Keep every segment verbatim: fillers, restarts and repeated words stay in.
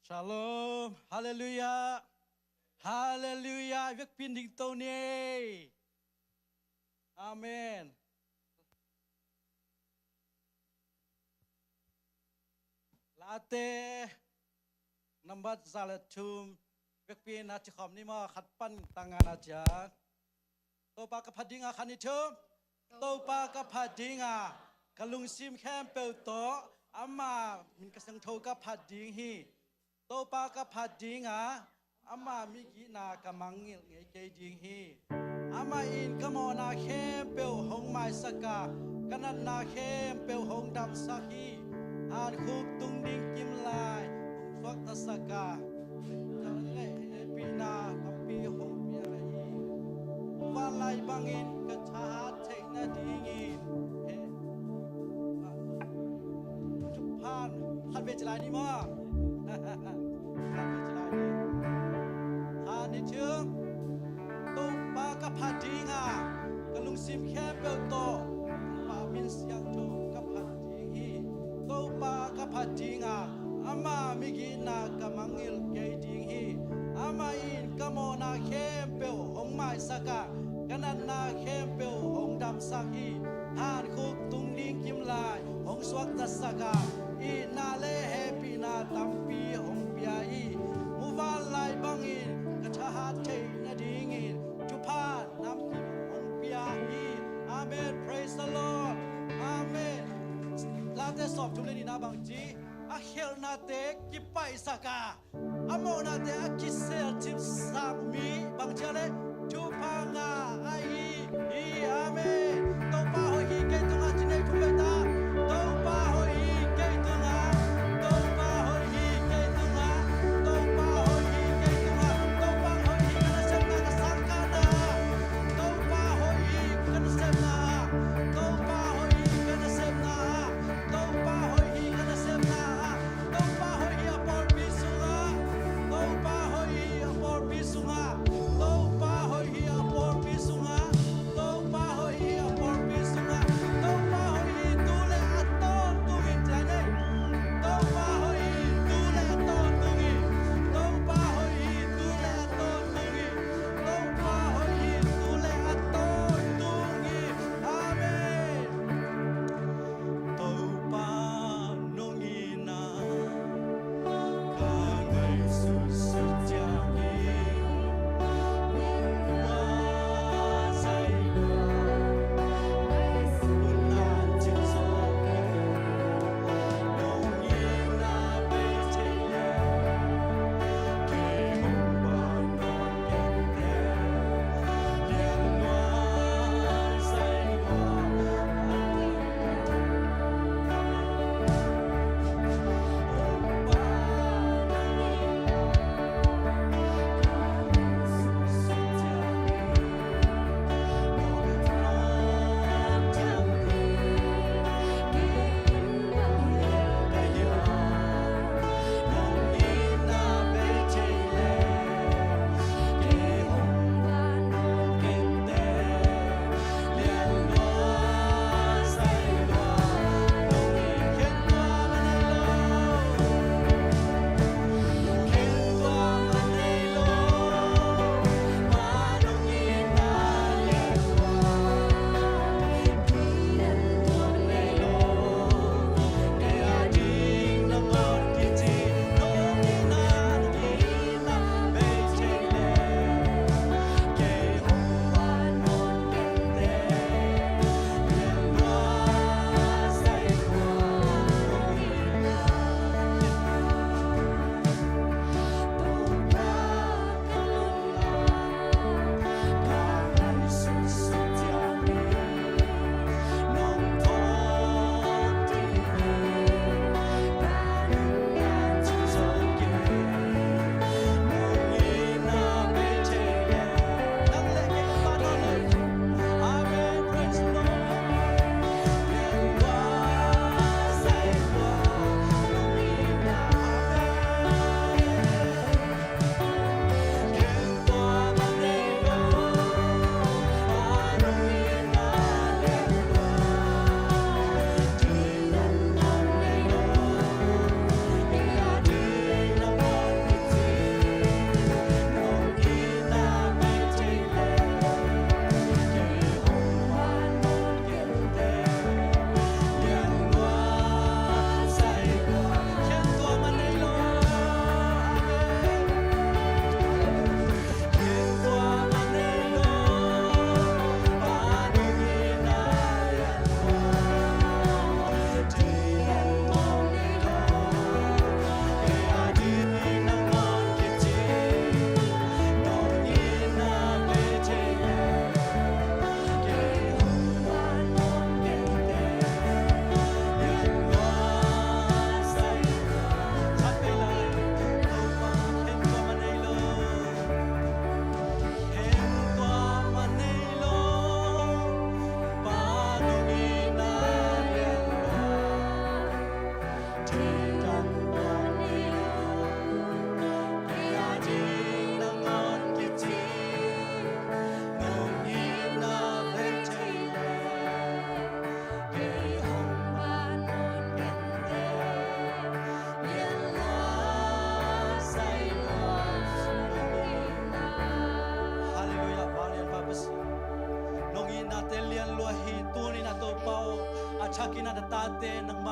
Shalom. Halleluiah. Halleluiah. Vekpi in dingto ni. Amen. Late nambat za le thum, vekpi in a ci khawm ni maw, khat pan tang ngana ciang. Topa ka phat ding a, khat, nih, thum. Topa ka phat ding a, ka lungsim khempeuh tawh ama min ka siangtho ka phat ding hi. Topa ka phat ding a, ama migihna ka mangngilh ngei kei ding hi. Amah in ka mawhna khempeuh hong maisak a, ka natna khempeuh hong damsak hi. Hankhuk tung ding kim lai hong suaktasak a, hehpihna tampi hong pia hi. Vanlai bangin ka thahat theih nadingin he, thupha, khat vei ci lai ni maw? Khat vei ci lai ni. Khat, nih, thum. Topa ka phat ding a, ka lungsim khempeuh tawh ama min siangtho ka phat ding hi. Topa ka phat ding a, ama migihna ka mangngilh kei ding hi. Amah in ka mawhna khempeuh hong maisak a, ka natna khempeuh hong damsak hi. Hankhuk tung ding kim lai hong suaktasak a, itna le hehpihna tampi hong pia hi. Muvanlai bangin ka thahat theih nadingin thupha namkim hong pia hi. Amen. Praise the Lord. Amen. Late sawmthum le nihna bang ci, a khelhnate kipaihsak a, a mawhnate a kiselcipsak mi bang ci a leh thupha ngah ahi hi. Amen. Topa hoih hi kei tungah ci, nih, thum vei ta. Topa hoih hi kei tungah. Topa hoih hi kei tungah. Topa hoih hi kei tungah. Topa hoih hi ka nasepna, ka sangkahna. Topa hoih hi ka nasepna. Topa hoih hi ka nasepna. Topa hoih hi ka nasepna. Topa hoih hi a pawlpi sungah. Topa hoih hi a pawlpi sungah. Topa hoih hi a pawlpi sungah. Topa hoih hi a pawlpi sungah. Topa hoih hi tu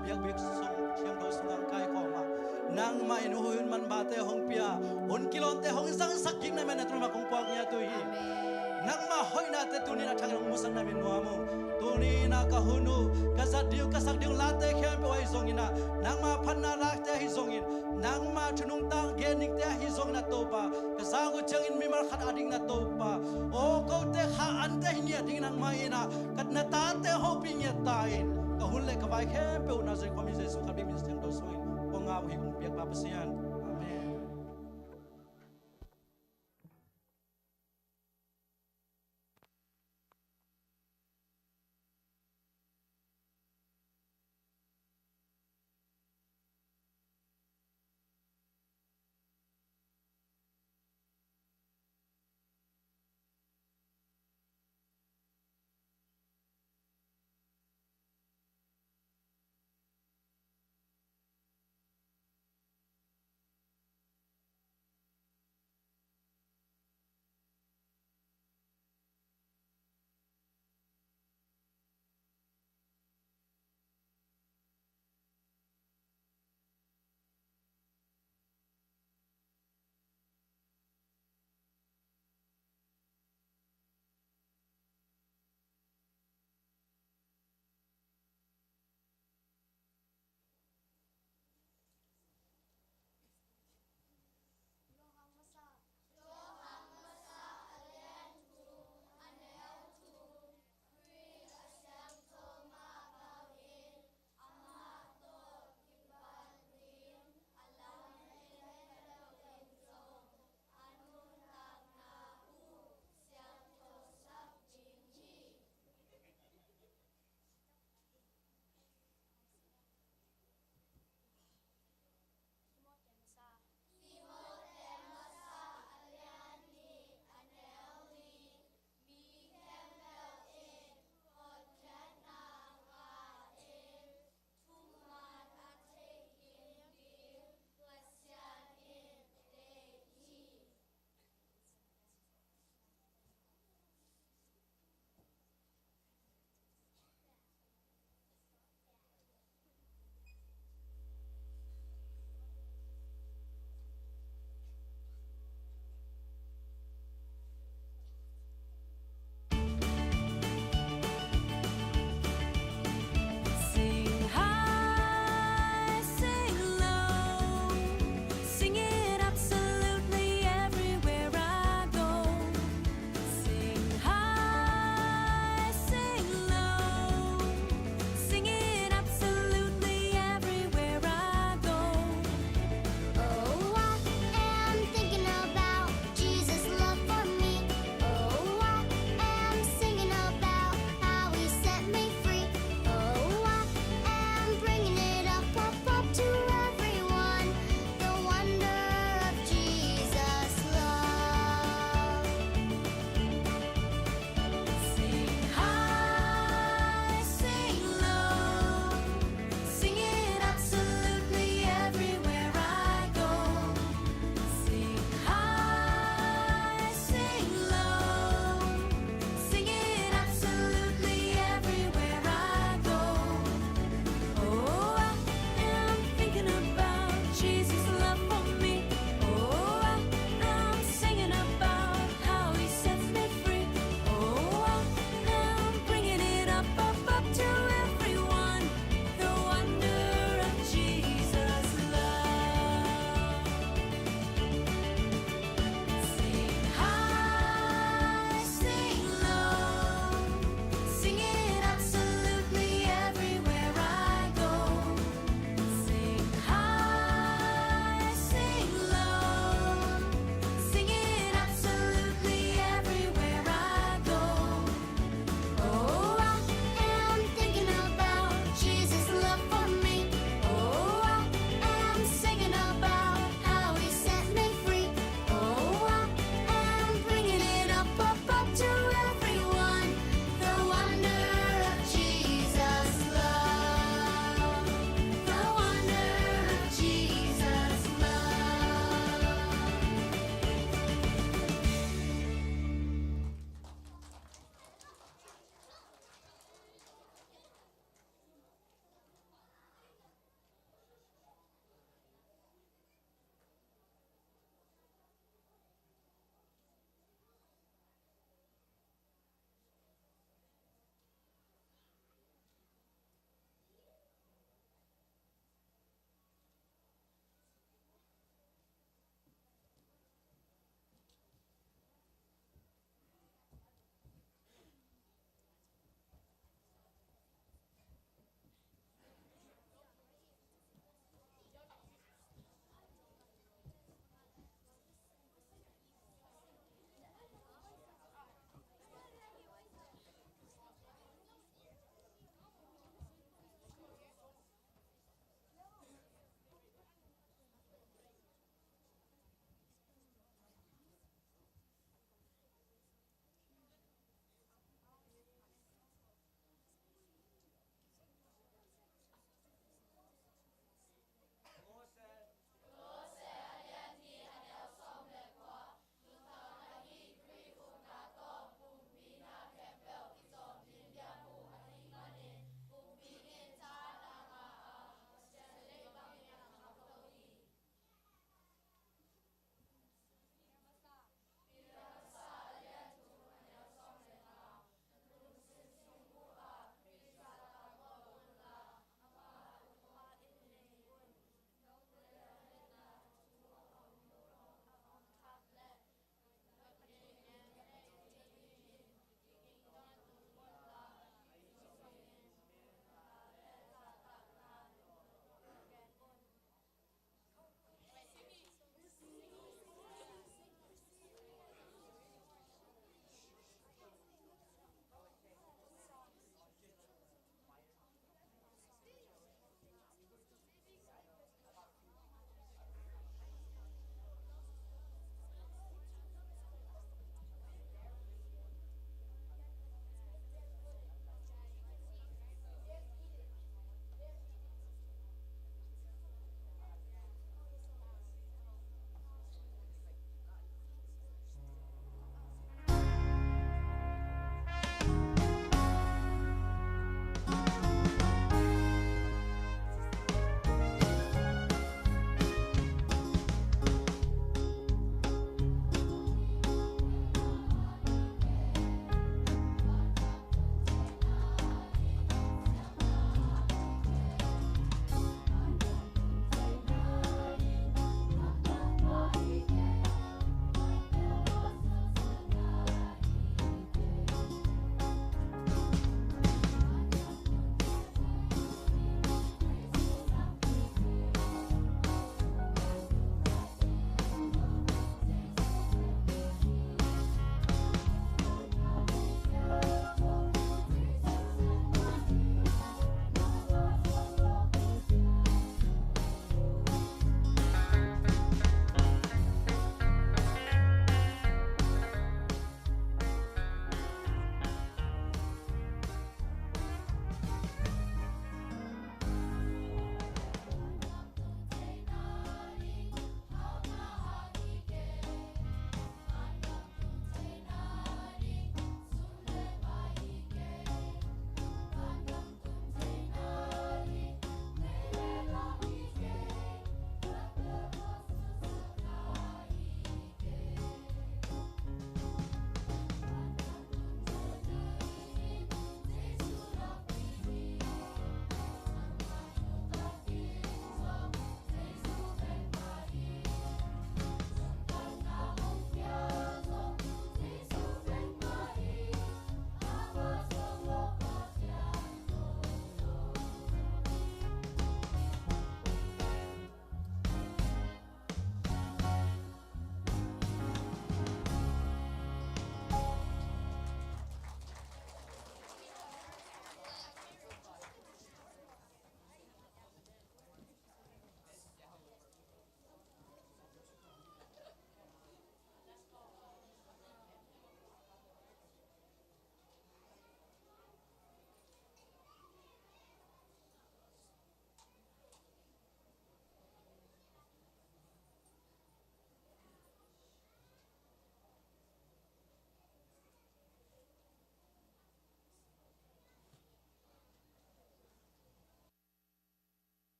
biakbik sung, siangtho sungah hong kaikhawm a, nangmah in hun manbate hong pia, hun kilawnte hong zangsak kik na men a tuni mah kong puak ngiat uh hi. Amen. Nangmah hoihnate tuni in a thak in hong musak na min nuam ung. Tuni in a ka hun uh, ka zat ding uh, ka sak ding uh late khempeuh ahi zongin a, nangmah phatna lakte ahi zongin, nangmah thu nungta gen dingte ahi zongin a Topa, ka zak uh ciangin mimal khat a ding na Topa, aw kote kha ante hi ngiat dingin nangmah in a, ka na tate hopih ngiat ta in, ka hun le ka vai khempeuh Nazareth khuami Jesuh khat bek min siangtho sungin kong au hi kong biak Pa Pasian. Amen.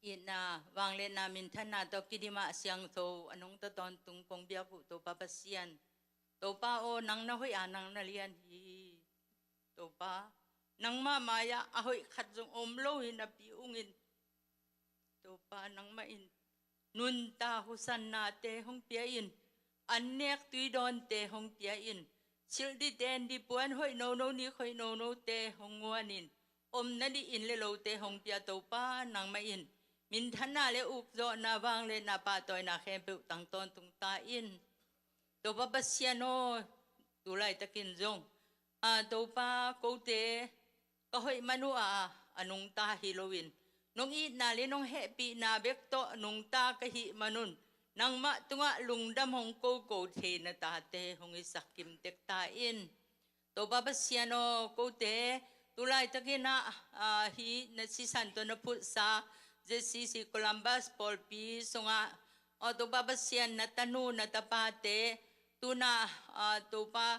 Itna, vangliatna, minthanna tawh kidimah siangtho a nungta tawntung kong biak uh Topa Pasian. Topa aw, nang na hoih a, nang na lian hi. Topa, nangmah mai-ah a hoih khat zong om lo hi napi ungin, Topa, nangmah in nuntak husannate hong pia in, an nek tui dawnte hong pia in, silh dih, ten dih, puan hoih nono, nik hoih nonote hong nguan in, omna dih inn le lote hong pia Topa nangmah in, minthanna le ukzawhna, vangliatna, pahtawina khempeuh tang tawntung ta in. Topa Pasian aw, tu laitakin zong, a, Topa, kote ka hoih man uh a, a nungta hi loin, nong itna le nong hehpihna bek tawh nungta ka hih manun, nangmah tungah lungdam hong koko thei na tate hong hisak kimtek ta in. Topa Pasian aw, kote tu laitakin ah, a, hih na sisan tawh na phutsa Z C C Columbus pawlpi sungah, aw Topa Pasian, na tanu na tapate, tuna, a, Topa,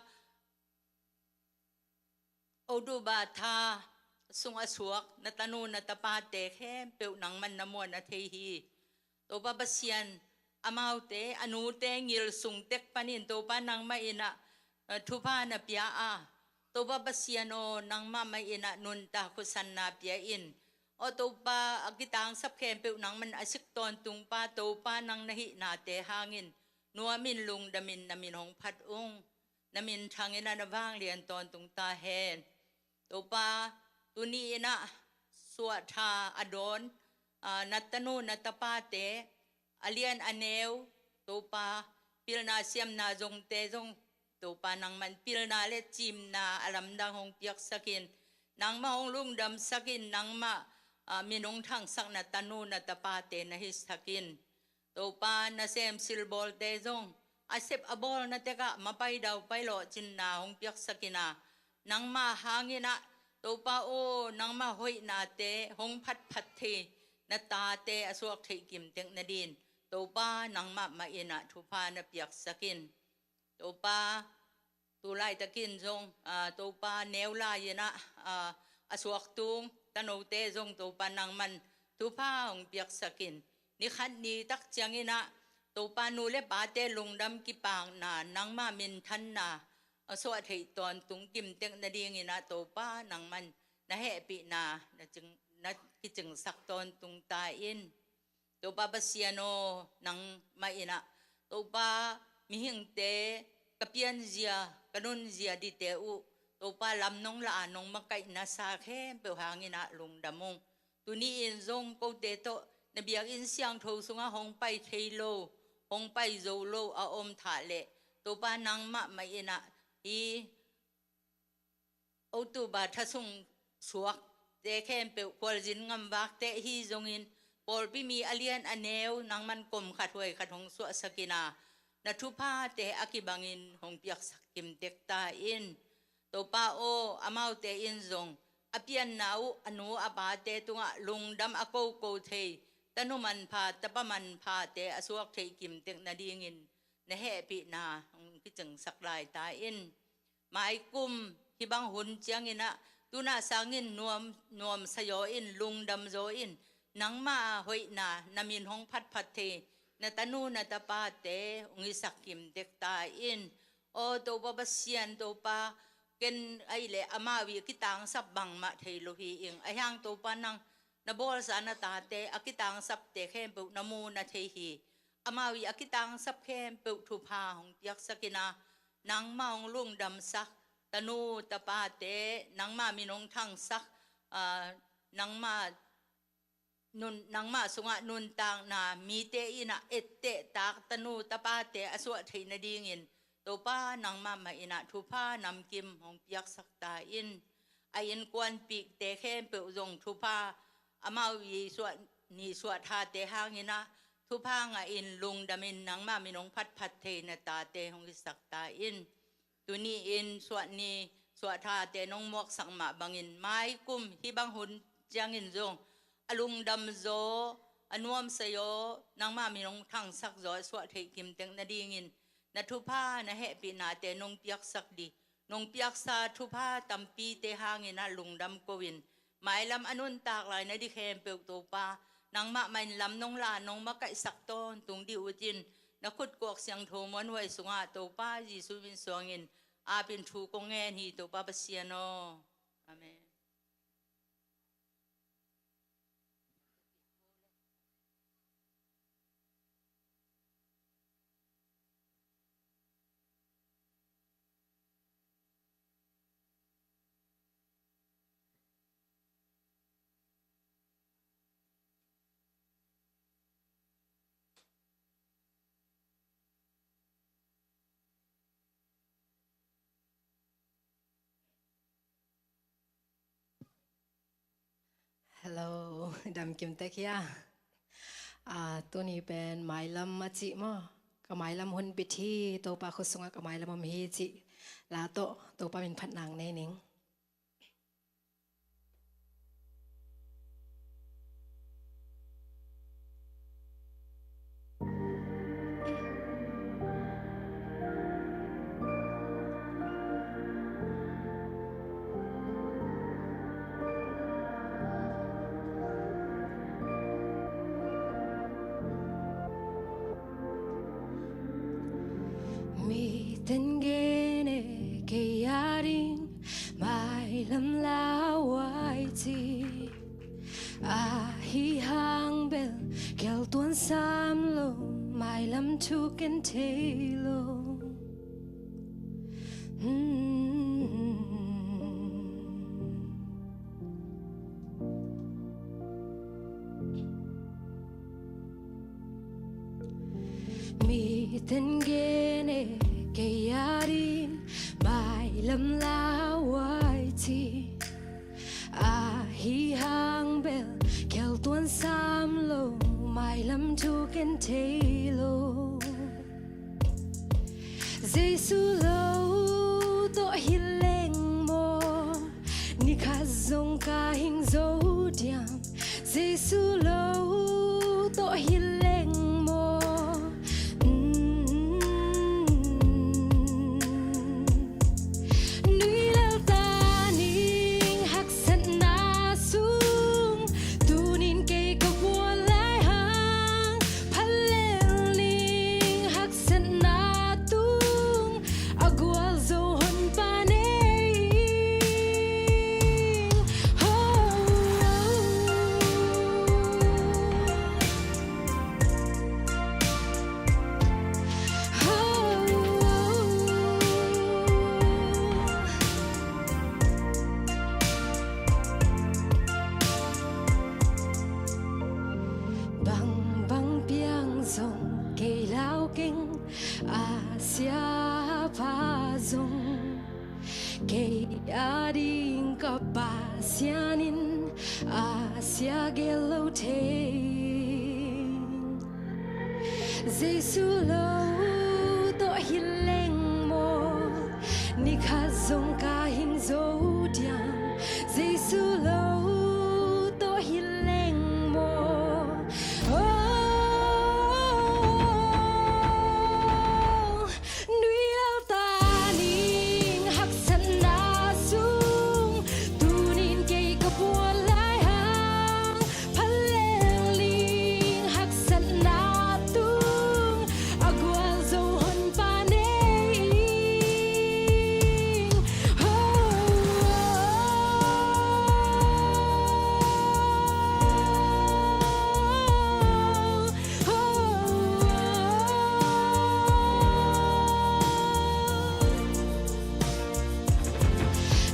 Oduba tha sung a suak na tanu na tapate khempeuh nangman na muan a thei hi. Topa Pasian, amaute, a nute ngil sung tek panin Topa nangmah in ah, eh, thupha na pia a, Topa Pasian aw, nangmah mah in ah nuntak husanna pia in. Aw Topa, a kitangsap khempeuh nangman a sik tawntung pa Topa nang na hihnate hangin nuamin lungdamin na min hong phat ung. Na minthang in ah na vanglian tawntung ta hen. Topa, tuni in ah suahtha a dawn, a, na tanu na tapate, a lian a neu, Topa, pilna siamna zongte zong, Topa, nangman pilna le cimna a lamdang hong piaksak in, nangmah hong lungdamsak in, nangmah, a, min hong thangsak na tanu na tapate na hisak in. Topa, nasem silbawlte zong a sep a bawlna tekah mapai daupai lawhcinna hong piaksak in ah, nangmah hangin ah, Topa aw, nangmah hoihnate hong phatphat thei na tate a suak theih kimtek nadin, Topa, nangmah mah in ah thupha na piaksak in. Topa, tu laitakin zong, a, Topa, neu lai in ah, a, a suaktung tanote zong, Topa, nangman thupha hong piaksak in. Ni khat ni tak ciangin ah, Topa, nu le pate lungdam kipakna, nangmah minthanna a suah theih tawntung kimtek nadingin ah, Topa, nangman na hehpihna na cing, na kicingsak tawntung ta in. Topa Pasian aw, nangmah in ah, Topa, mihingte ka pianzia, ka nunzia dite uh, Topa, lam nong la a nong makaihna sa khempeuh hangin ah lungdam ung. Tuni in zong kote tawh na biakinn siangtho sungah hong pai thei lo, hong pai zo lo a om thah leh, Topa, nangmah mah in ah hih October tha sung suakte khempeuh, khualzin ngamvakte ahi zongin, pawlpi mi a lian a neu nangman kom khat huai khat hong suahsak in ah, na thuphate a kibangin hong piaksak kimtek ta in. Topa aw, amaute in zong a pianna uh a nu a pate tungah lungdam a koko thei tanu manpha, tapa manphate a suak theih kimtek nadingin na hehpihna hong kicingsak lai ta in. Maikum hih bang hun ciangin ah, tuna sangin nuam, nuamsa zaw in, lungdam zaw in, nangmah hoihna na min hong phatphat thei na tanu na tapate hong hisak kimtek ta in. Aw Topa Pasian, Topa, ken ahih leh amau ii kitangsap bangmah thei lo hi ing. Ahi hang Topa, nang na bawlsa na tate a kitangsapte khempeuh na mu na thei hi. Amau ii a kitangsap khempeuh thupha hong piaksak in ah, nangmah hong lungdamsak tanu tapate, nangmah min hong thangsak, aa, nangmah nun, nangmah sungah nuntakna mite in ah ettehtak tanu tapate a suah theih nadingin, Topa, nangmah mah in ah thupha namkim hong piaksak ta in. A innkuanpihte khempeuh zong thupha, amau ii suah ni suah thate hangin ah thupha ngah in, lungdam in, nangmah min hong phatphat thei na tate hong hisak ta in. Tuni in suah ni suah thate nong muaksak mah bangin, maikum hih bang hun ciangin zong a lungdam zaw, a nuamsa zaw, nangmah min hong thangsak zaw a suah theih kimtek nadingin, na thupha na hehpihnate nong piaksak dih, nong piaksa thupha tampite hangin ah lungdam ko in, mailam a nuntak lai nading khempeuh Topa, Nangmah mah in lam nong la, nong makaihsak tawntung dih uh cin, na khut kuak siangtho muanhuai sungah Topa Jesuh min suangin apin thu kong ngen hi, Topa Pasian aw. Amen. Hello, damkim tek hia? Ah, tuni pen mailam a cih maw? Ka mailam hun bit hi, Topa khut sungah ka mailam om hi cih la tawh Topa min phat nang nei ning. Miten gen e kei a ding mailam lauhuai ci. Ahi hang bel gel tuan sam lo, mailam thu ken thei lo. Miten gen e kei a ding mailam lauhuai ci. Ahi hang bel gel tuan sam lo, mailam thu ken thei lo. Jesu lo tawh hi leng maw, ni khat zong ka hing zo diam. Jesu lo tawh hi leng maw. Nui lel ta ning haksatna sung, tunin kei ka buan lai hang, phat lel ning haksatna tung, a gualzo honpa nei ing. Ho, ho, ho. Bangbang piang zong kei lau keng, a siapa zong kei a ding ka Pasian in a sia gel lo thei. Jesu lo tawh hi leng maw, ni khat zong ka hing zo diam. Jesu lo tawh hi leng maw. Oh, nui lel ta ning haksatna sung, tunin kei ka buan lai hang, phat lel ning haksatna tung, a gualzo honpa nei ing. Ho, ho, ho.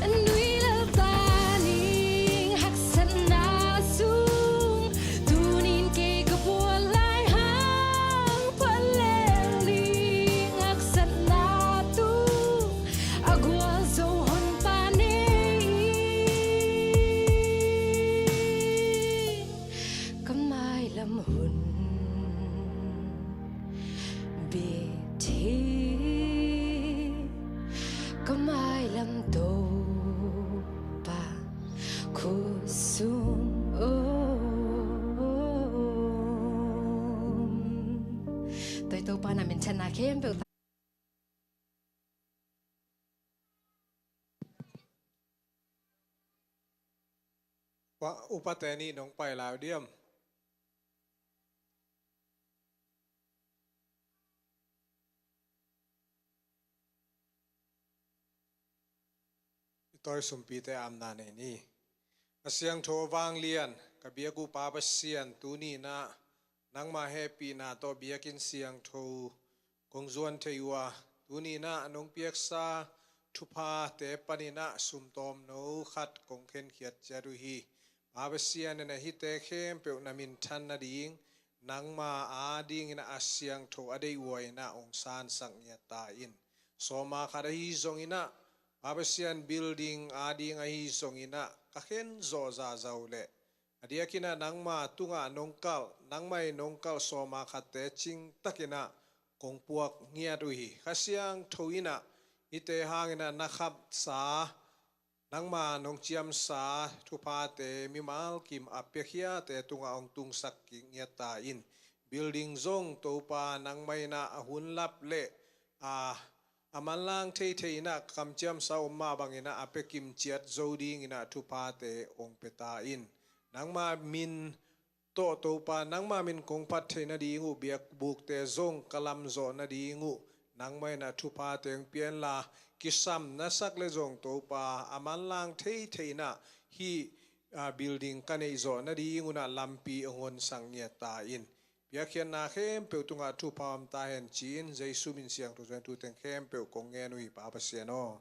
Nui lel ta ning haksatna sung, tunin kei ka buan lai hang, phat lel ning haksatna tung, a gualzo honpa nei ing. Ka mailam hun bit hi, ka mailam Topa khut sung om. Tua hi Topa na minthanna khempeuh. Upa, upate nih nong pai lai uh diam. Tawi sumpite amna nei ni. A siangtho vanglian, ka biak uh Pa Pasian, tuni in ah nangma hehpihna tawh biakinn siangtho kong zuan thei uh a, tuni in ah nong piaksa thuphate panin ah sumtawmno khat kong khenkhiat ciat uh hi. Pa Pasian in ah hihte khempeuh na minthan nading, nangma adingin ah a siangtho a deih uh a in ah hong sansak ngiat ta in. Sawma khat ahi zongin ah, Pa Pasian, building ading ahi zongin ah ka khen zawh zahzah uh leh, a diakin ah nangma tungah nong kalh, nangmah in nong kalh sawma khatte cingtakin ah kong puak ngiat uh hi. Kha Siangtho in ah hihte hangin ah na khapsa, nangma nong ciamsa thuphate mimal kim a piakhiate tungah hong tungsak kik ngiat ta in. Building zong Topa, nangmah in ah a hun lap leh a, a manlang theithei in ah kamciamsa om mah bangin ah a pia kim ciat zo dingin ah thuphate hong pia ta in. Nangma min tawh Topa, nangma min kong phat theih nading uh, biakbukte zong ka lamzawh nading uh, nangmah in ah thuphate hong pia inla, kisam na sak leh zong Topa, a manlang theithei in ah hih, ah, building ka neih zawh nading un ah lampi hong honsak ngiat ta in. Piakkhiatna khempeuh tungah thupha om ta hen ci-in, Jesu min siangtho suang in tu teng khempeuh kong ngen uh hi, Pa Pasian aw.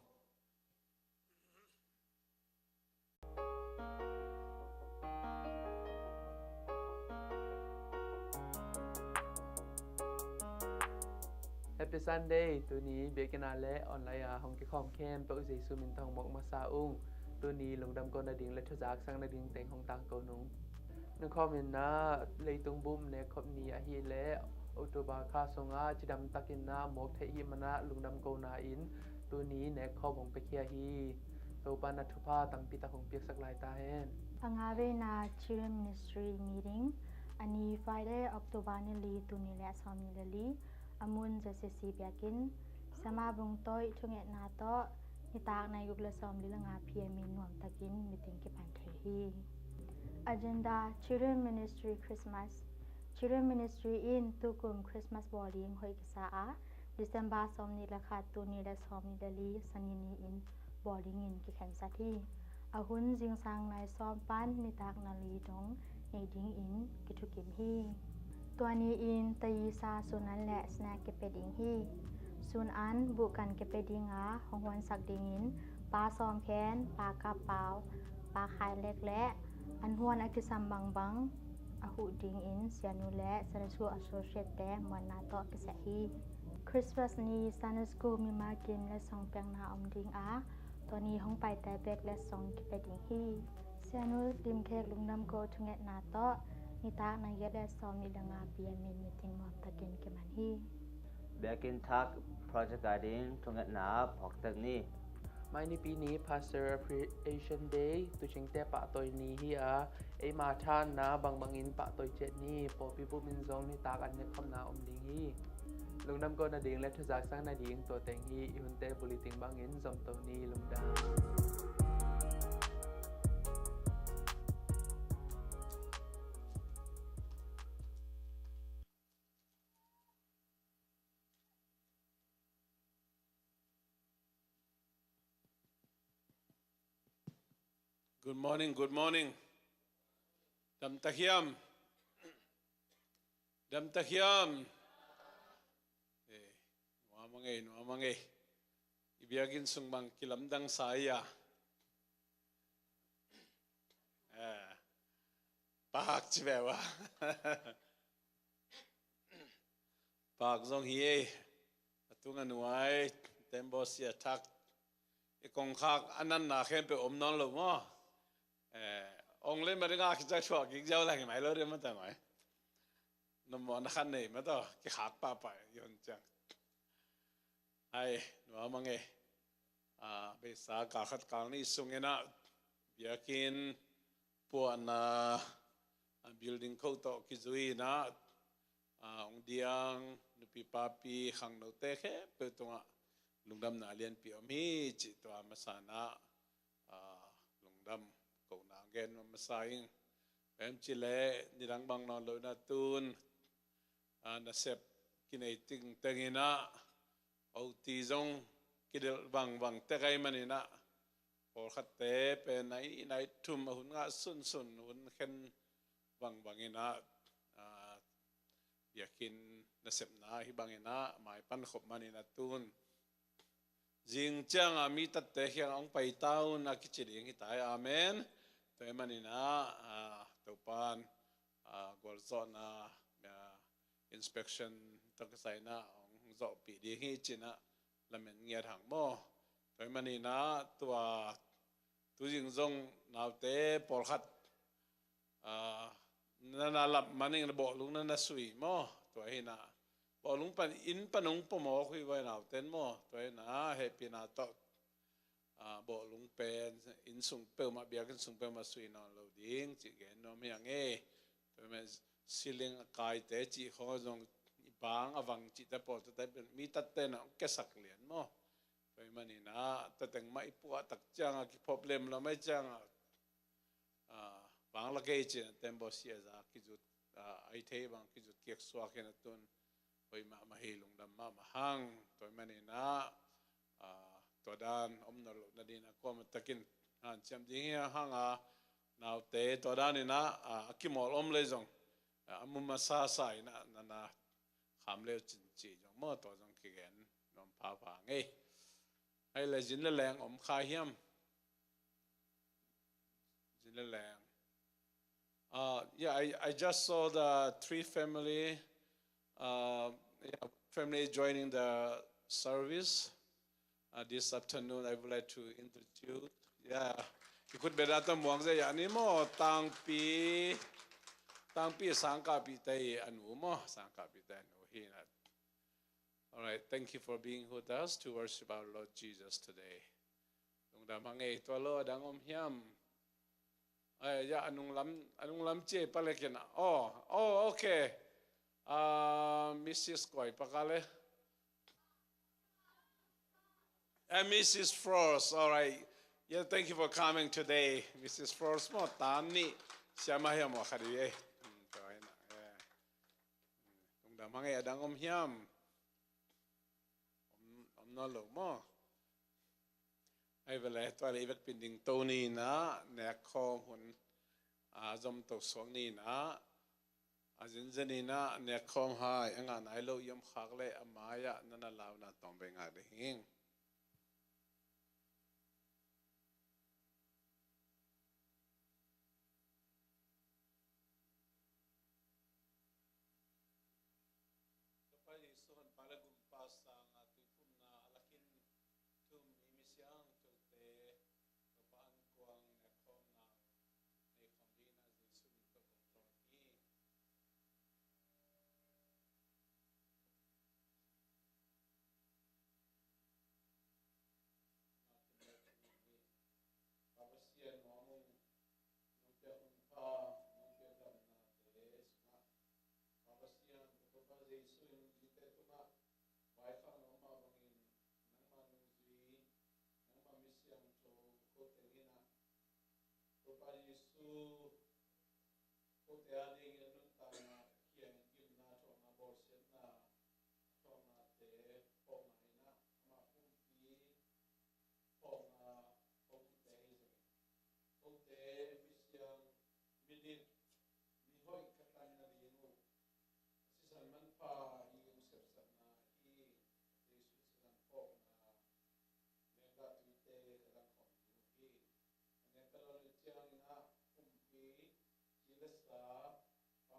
Happy Sunday. Tuni biakinn ah leh online ah hong kikhawm khempeuh Jesu min tawh hong mawk masa ung. Tuni lungdam ko nading leh thuzak sak nading teng hong tangko nung. Nungkhawm in ah leitung bum nekkhop ni ahih leh October kha sungah cidam takin ah mawk theih ahih manin ah lungdam kona in tuni nekkhop hong piakhia hi. Topa in ah thupha tampi tak hong piaksak lai ta hen. A nga veina Children Ministry meeting, a ni Friday, October ni li, tul nih leh sawmnih leh li, a mun J C C biakinn, Siamah Bung Toih thungetna tawh nitak nai guk leh sawmli leh nga P M in nuamtakin meeting kipan thei hi. Agenda: Children Ministry Christmas. Children Ministry in tukum Christmas bawl ding hoih kisa a, December sawmnih leh khat, tul nih leh sawmnih leh li, Sani ni-in bawl dingin kikhensat hi. A hun zingsang nai sawm pan nitak nai li dong nei dingin kithukim hi. Tua ni-in taisa, sunan leh snack kipia ding hi. Sunan buhkan kipia ding a, hong huansak dingin Pa Sawm Khen, Pa Kap Pau, Pa Khai Lek leh an huan a kisam bangbang a huh dingin sianu leh Sunday School Associate-te muanna tawh kiseh hi. Christmas ni Sunday School mimal kim letsong piakna om ding a, tua ni hong paite bek letsong kipia ding hi. Sianu Dim Khek lungdam ko thungetna tawh nitak nai giat leh sawmnih leh nga P M in meeting nuamtakin kiman hi. Biakinn Thak project a ding thungetna phawktek ni. Mai Nipi ni Pastor Appreciation Day, tuucingte pahtawi ni hi a, eima thahatna bangbangin pahtawi ciat ni. Pawlpi bup in zong nitak an nekkhopna om ding hi. Lungdam ko nading leh thuzak sak nading tua teng hi. I hunte buli ting bangin zomto ni. Lungdam. Good morning, good morning. Dam ta hiam? Dam ta hiam? Eh, nuam a ngei, nuam a ngei. I biakinn sung bang kilamdang sa ia. Eh, pak ci ve ua. Pak zong hi ei. A tung a nuai, tembaw sia thak. I kongkhak a natna khempeuh om nawn lo maw? Eh, ong le ma ringa kica thuak kik ziau lang hi mai lo ria ma ta ngoi. Nomawhna khat nei ma taw, kikhak pahpah i hon ciang. Ai, nuam a ngei. Ah, beisa kal khat kal nih sungin ah biakinn puahna, ah, building khawh tawh kizui in ah, ah, ong diang nupi papi khangnote khempeuh tungah lungdamna lianpi om hi cih tua masa in ah, ah, lungdam kohna gen masa ing. Bang hiam cih leh nidang bang nawn lo in ah tun, ah, nasep kinei tengteng in ah, O T zong kidelh vangvang tek ahih manin ah, pawlkhatte pen nai, nai thum a hun ngah sunsun, hun khen vangbang in ah, ah, biakinn nasepna hi bangin ah maipan khop manin ah tun zing ciangah mi tatte kiangah hong pai ta un a kici ding hi ta hi. Amen. Tua hi manin ah, ah, Topan, ah, gualzawhna, ah, inspection tawh kisai in ah hong zawhpih ding hi ci-in ah lamen ngiat hang maw. Tua hi manin ah tua tuzing zong naute pawlkhat, ah, na na lap manin bawlung na na sui maw. Tua hi in ah bawlung pan, inn pan hong pua mawk uh hi vai naute in maw. Tua hi in ah hehpihna tawh, ah, bawlung pen inn sung peuhmah, biakinn sung peuhmah sui nawn lo ding cih gen nuam hi hang e. Tua hi manin ceiling a kaite cih khawng zong, i bang a vang cihte pawlte, mi tatte in ah hong kiasak lian maw. Tua hi manin ah tua teng mah i puah tak ciangah kiphop lem lo mai ciangah, ah, bang la kei ci-in ah tembaw sia za kizut, ah, ai thei bang kizut kiak suak hi in ah tun hoih mahmah hi, lungdam mahmah hang. Tua hi manin ah, ah, tua dan om nawn loh nadingin ah kuamah takin hanciam ding hi hang a, naute tua dan in ah, ah, a kimawl om lei zong, ah, a mu masa sa in ah na na kham le uh cin cih zong maw, tua zong kigen nuam phapha ing e. Ai le zin le leng om kha hiam? Zin le leng. Uh, yeah, I, I just saw the three family, uh, yeah, family joining the service, uh, this afternoon. I would like to introduce. Yeah, you could be that one. Ya ni maw, Tangpi, Tangpi Sangkahpihte anu maw, Sangkahpihte anu hi in ah. All right, thank you for being with us to worship our Lord Jesus today. Lungdam hang e. Tua lo a dang om hiam? Ai, ya, a nunglam, a nunglam ci e, palek in ah. Oh, oh, okay. Uh, Missus Koi Pakale. And Missus Frost, all right. Yeah, thank you for coming today, Missus Frost. Maw, tan ni siama hiam maw, khat hi e. Hmm, tua hi in ah, yeah. Lungdam hang e. A dang om hiam? Om, om nawn lo maw. Ai ve le, tua le i vekpi in dingto ni in ah, nekkhawm hun, ah, zomto suak ni in ah, a zenzen in ah nekkhawm hai, a ngah nai lo i om khak leh a mai-ah na na launa tawm ve ngak ding hi. Topa Jesu honpa le gumpa sanga tuiphumna a lakin thu-um mi, mi siangthote, Topa ankuang nekkhawmna nei khawm dingin ah Jesu min tawh kong thum hi. Pa Pasian, nuam ung, nong piak hun pha, nong piak damnate sungah, Pa Pasian, ka Topa Jesu in mite tungah vaikhak nop mah bangin nangma nungzui, nangma mi siangtho ko teng in ah, Topa Jesu, kote a dingin a nuntakna, a kiang gimna, a thuakna, bawlsiatna, a thuaknate phawkna in ah, amah pumpi phawkna hong kite hi zongin, kote misiang, midit, mihoih ka tan nading uh, a sisan manpha i hong sepsakna hi. Jesu sisan phawkna, mengkah tuite ka dang khawm ding uh hi. A neu ka lon uh ciangin ah pumpi, ci le sa, Pa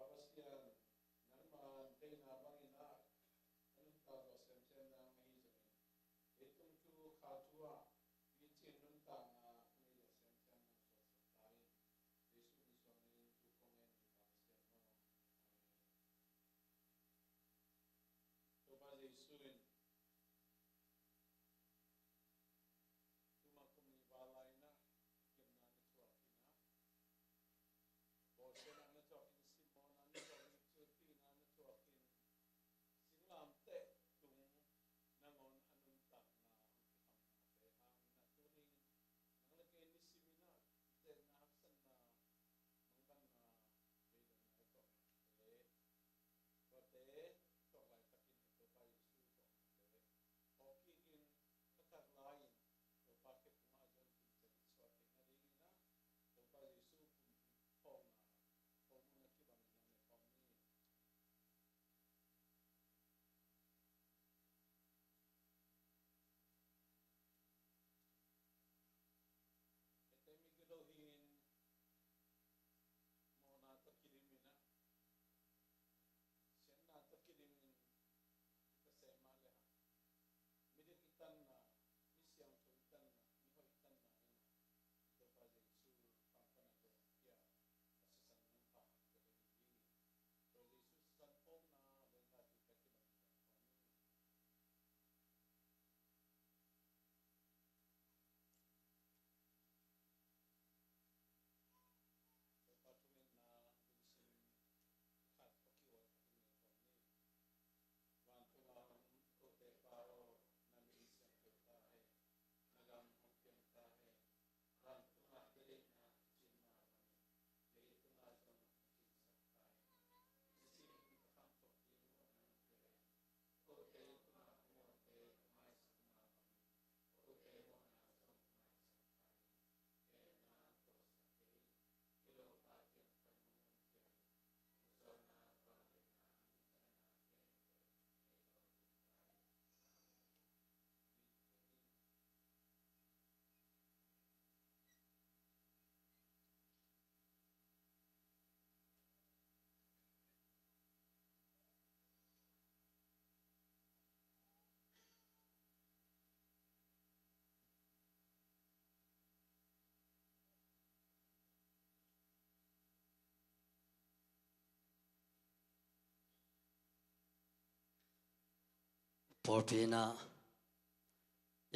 pawlpi in ah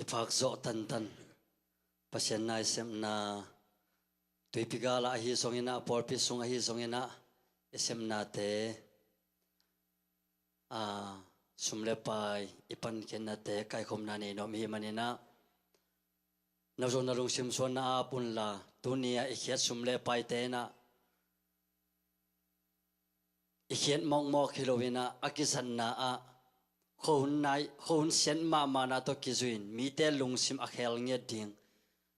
i phak zawh tantan, Pasian na i sepna, tuipi gal ah ahi zongin ah, pawlpi sung ahi zongin ah, i sepnate, a, sum le pai, i pankhiatnate kaikhopna nei nuam i hih manin ah, na zong na lungsim suan na ap unla, tuni-ah i khiat sum le paite in ah, i khiat mawkmawk hi loin ah, a kizatna ah, khuahun nai, khuahun siat mahmahna tawh kizui-in, mite lungsim a khel ngiat ding,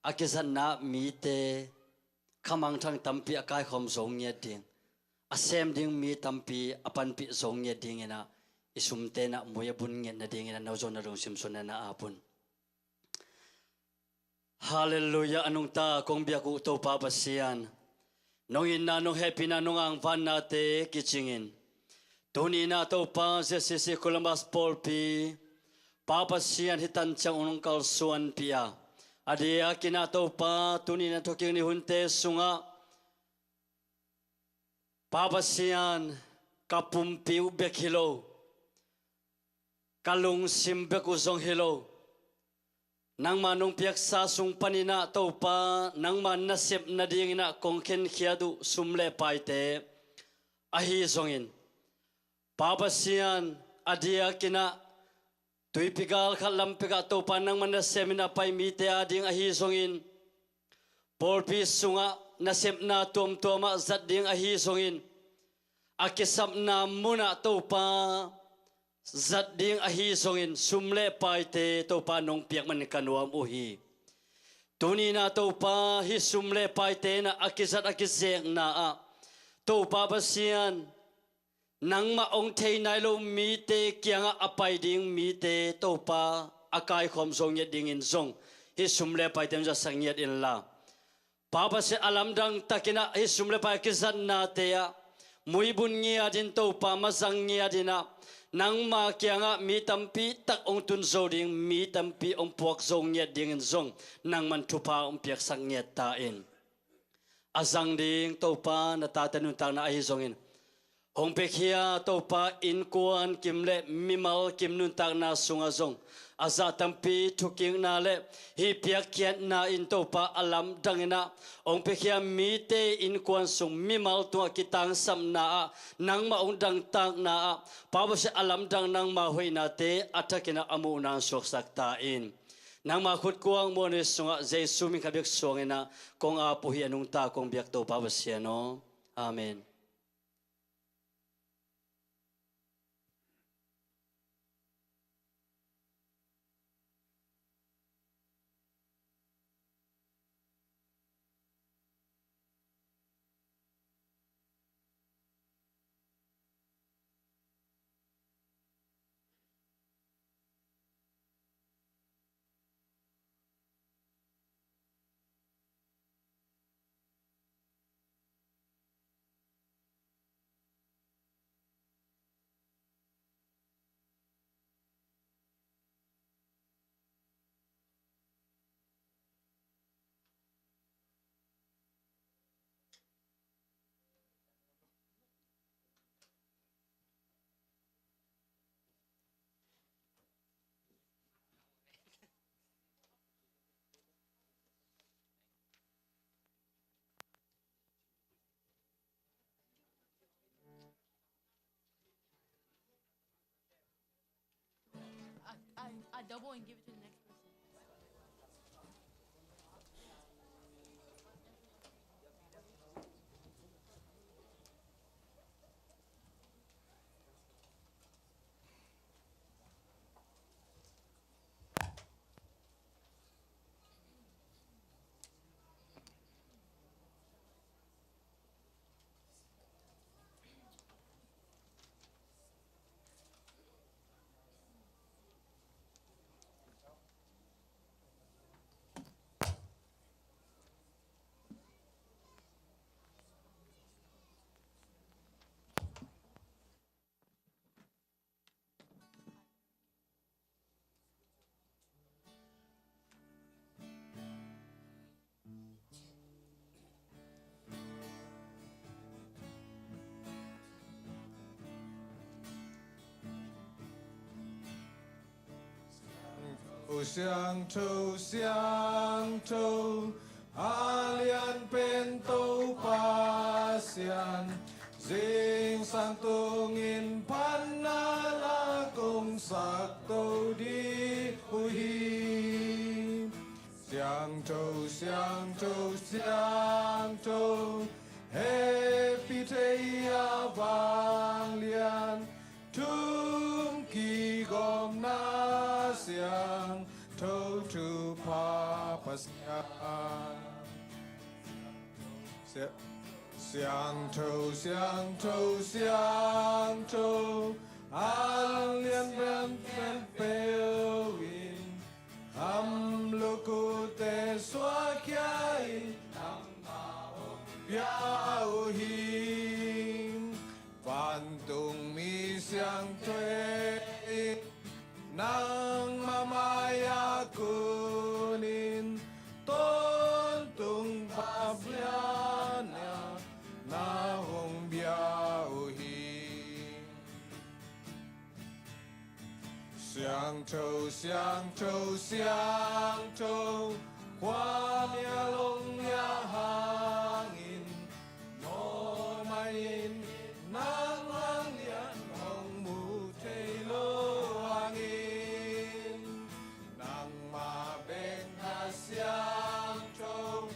a kizatna ah mite khamangthang tampi a kaikhawm zo ngiat ding, a sem ding mi tampi a panpih zo ngiat dingin ah, i sumte in ah mui a bun ngiat nadingin ah, na zong na lungsim suan na ap un. Halleluiah, a nungta kong biak uh Topa Pasian, nong itna, nong hehpihna, nong angvannate kicingin, tuni-in ah Topa, Z C C Columbus pawlpi, Pa Pasian, hih tan ciang nong kalsuanpih a, a diakin ah Topa, tuni-in ah thukik ni hunte sungah, Pa Pasian, ka pumpi uh bek hi lo, ka lungsim bek uh zong hi lo, nangma nong piaksa sung panin ah Topa, nangma nasep nadingin ah kong khenkhiat uh sum le paite ahi zongin, Pa Pasian, a diakin ah tuipi gal khat lampek ah Topa, nangma nasem in a pai mite ading ahi zongin, pawlpi sungah nasepna tuamtuam ah zat ding ahi zongin, a kisapna mun ah Topa, zat ding ahi zongin, sum le paite Topa nong piak man ka nuam uh hi. Tuni-in ah Topa, hih sum le paite in ah a kizat a kizekna ah, Topa Pasian, nangmah hong thei nai lo mite kiangah a pai ding mite Topa, a kaikhawm zo ngiat dingin zong hih sum le paite hong zatsak ngiat inla, Pa Pasian, a lamdang takin ah hih sum le pai a kizatnate ah mui bun ngiatin Topa, mazang ngiatin ah, nangma kiangah mi tampi tak hong tun zo ding, mi tampi hong puak zo ngiat dingin zong nangman thupha hong piaksak ngiat ta in. A zang ding Topa, na tate nuntakna ahi zongin, hong piakhia Topa, innkuan kim le mimal kim nuntakna sungah zong a zah tampi thukikna le hih piakkhiatna in Topa, a lamdangin ah hong piakhia mite innkuan sung, mimal tungah kitangsapna ah, nangmah hong dangtakna ah, Pa Pasian, a lamdang nangma hoihnate a thakin ah a muhna hong suaksak ta in. Nangma khutkuang muanhuai sungah Jesu min khat bek suangin ah kong ap uh hi, a nungta kong biak Topa Pasian aw. Amen. I, I, I double and give it to the next person. Siangtho, siangtho, a lian pen Topa Pasian, zingsang tungin phatna la kong sakto ding uh hi. Siangtho, siangtho, siangtho, hehpih thei a vanglian, thum kigawmna siangtho thupha Pasian. Sia-, siangtho, siangtho, siangtho, a lian lian khempeuh in, khamluk uhte suahkhia in, nangmah hong pia uh hi. Vantung mi siangtho in, nangmah mai-ah kun in, tawntung phat lian na hong pia uh hi. Siangtho, siangtho, siangtho, khuamial hong liah hangin, mawhmai in, nang vanglian hong mu thei loh hangin, nangmah bek na siangtho,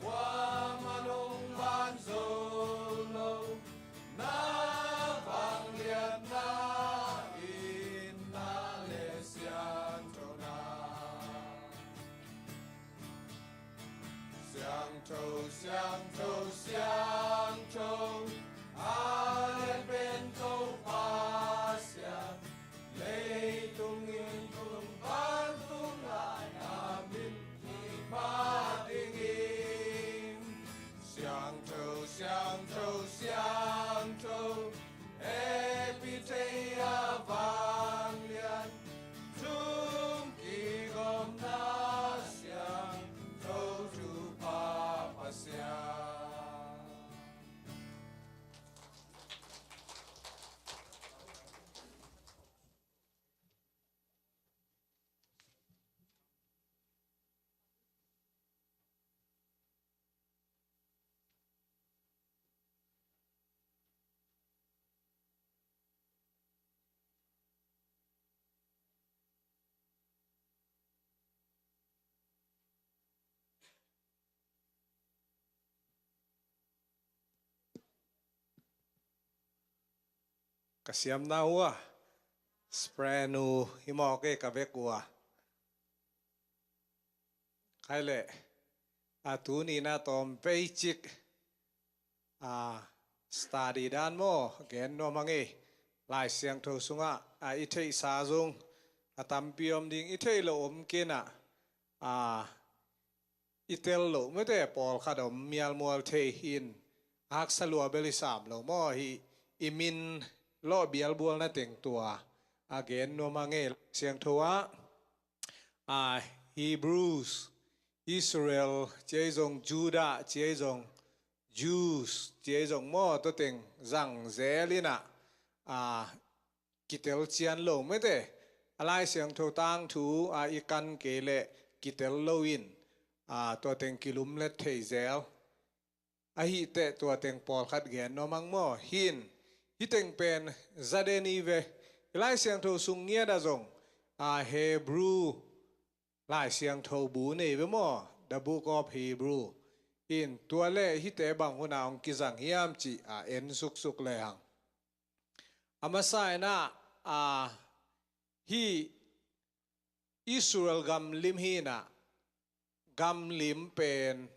kuamah hong ban zo lo, na vangliatna in na le siangtho na. Siangtho, siangtho, siangtho, a lian pen Topa Pasian, leitung in tung pan tung lai na min kiphat ding hi. Siangtho, siangtho, siangtho, hehpih thei a vanglian, thum kigawmna siangtho thupha Pasian. Ka siamna uh a, spray nu hi mawk e ka vek uh a. Khai leh, a tuni na tawm vei cik, a, study dan maw, gen nuam hang e. Lai Siangtho sungah, a, i theihsa zong a tampi om ding, i theih loh om kei a, a, i tel loh mete pawlkhat om mialmual thei hi in, a haksa lua bel i sam lo maw hi, i min lawh bialbualna teng tua a gen nuam hang e. Lai Siangtho ah, a, Hebrews, Israel ci ei zong, Judah ci ei zong, Jews ci ei zong maw, tua teng zang zel in a, a, kitel cian lo mete. A Lai Siangtho tangthu, a, i kan kei leh kitel lo in, a, tua teng kilumlet thei zel. Ahih teh tua teng pawlkhat gen nuam hang maw. Hi in, hih teng pen za den hi ve. I Lai Siangtho sung ngiat ah zong, a, Hebrew Lai Siangtho bu nei ve maw, The Book of Hebrew. Hi in, tua leh hihte bang hun ah hong kizang hiam cih, a, en suksuk lehang. A masa in a, a, hih Israel gamlim hi in a, gamlim pen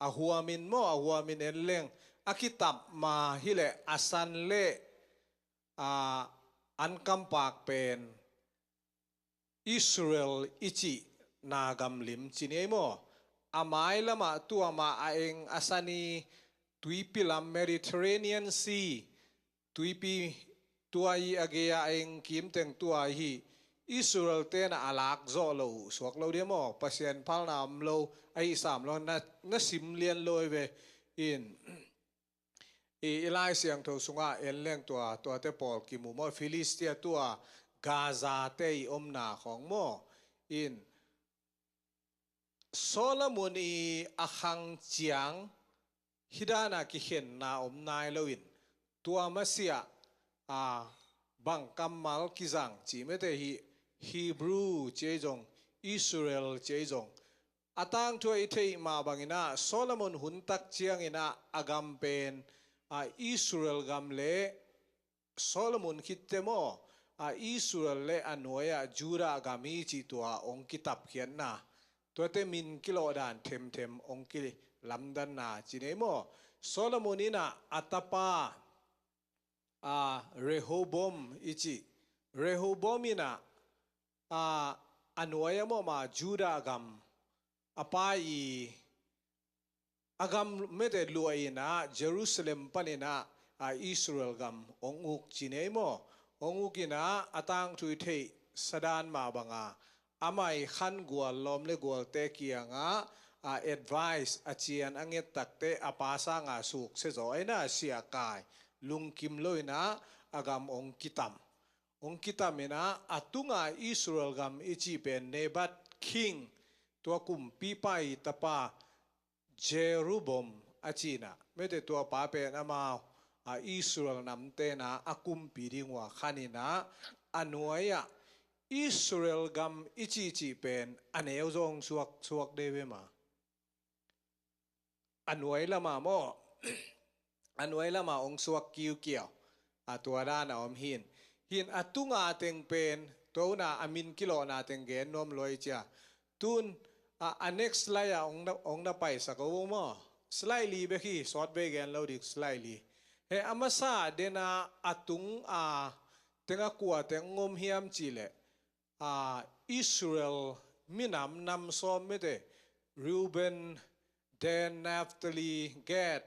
a huam in maw, a huam in en leng, a kitap ma hi leh a san leh, a, an kampak pen Israel i cih na gamlim ci ni ei maw. A mailam ah tua mah a eng a san i tuipi lam Mediterranean Sea, tuipi tua i a gei a eng kim teng tua hi. Israel ten a lak zawh lo uh suak lo dia maw. Pasian phalna om lo, ahi sam lo, na, na sim lian lo ei ve. In, i, i Lai Siangtho sungah en leng tua, tuate pawl kimu maw, Philistia tua, Gaza te i omna khawng maw. In, Solomon i a khang ciang hih dana kikhenna om nai loin, tua masiah a bang kammal kizang ci mete hi, Hebrew ci ei zong, Israel ci ei zong, a tangthu a i theih mah bangin ah Solomon hun tak ciangin ah a gam pen a Israel gam le Solomon khitte maw, a Israel le a nuai-ah Judah gam hi cih tua hong kitapkhiatna, tuate min kilawh dan themthem hong kilamdanna ci nei maw. Solomon in ah a tapa a Rehoboam i cih, Rehoboam in ah a, a nuai-ah maw, ma Judah gam a pa i a gam mete luah in ah Jerusalem panin ah a Israel gam hong uk ci nei maw. Hong uk in ah a tangthu i theih sadan mah banga amah i khan gual lawm le gualte kiangah a advice a cian a nget takte a pa sanga sukse zaw aina siahkai lungkim lo in ah a gam hong kitam. Hong kitam in ah a tunga Israel gam i cih pen Nebat king, tua kumpipa i tapa Jeroboam a cihna mete, tua pa pen amau a Israel namte na a kumpi ding uh a khan in ah a nuai-ah Israel gam i cihcih pen a neu zong suak, suak dei ve ma. A nuai lama maw, a nuai lama hong suak kiukiau. A tua dana om hin, hin a tunga teng pen tua huna a min kilawhna teng gen nuam luai cia. Tun a, a next slide ah hong na, hong na paisak uh maw. Slide li bek hi, sawt vei gen lo dik, slide li. He a masa dena a tung a teng a kua teng hong om hiam cih leh a, Israel minam nam sawm mete, Reuben, Dan, Naphtali, Gad,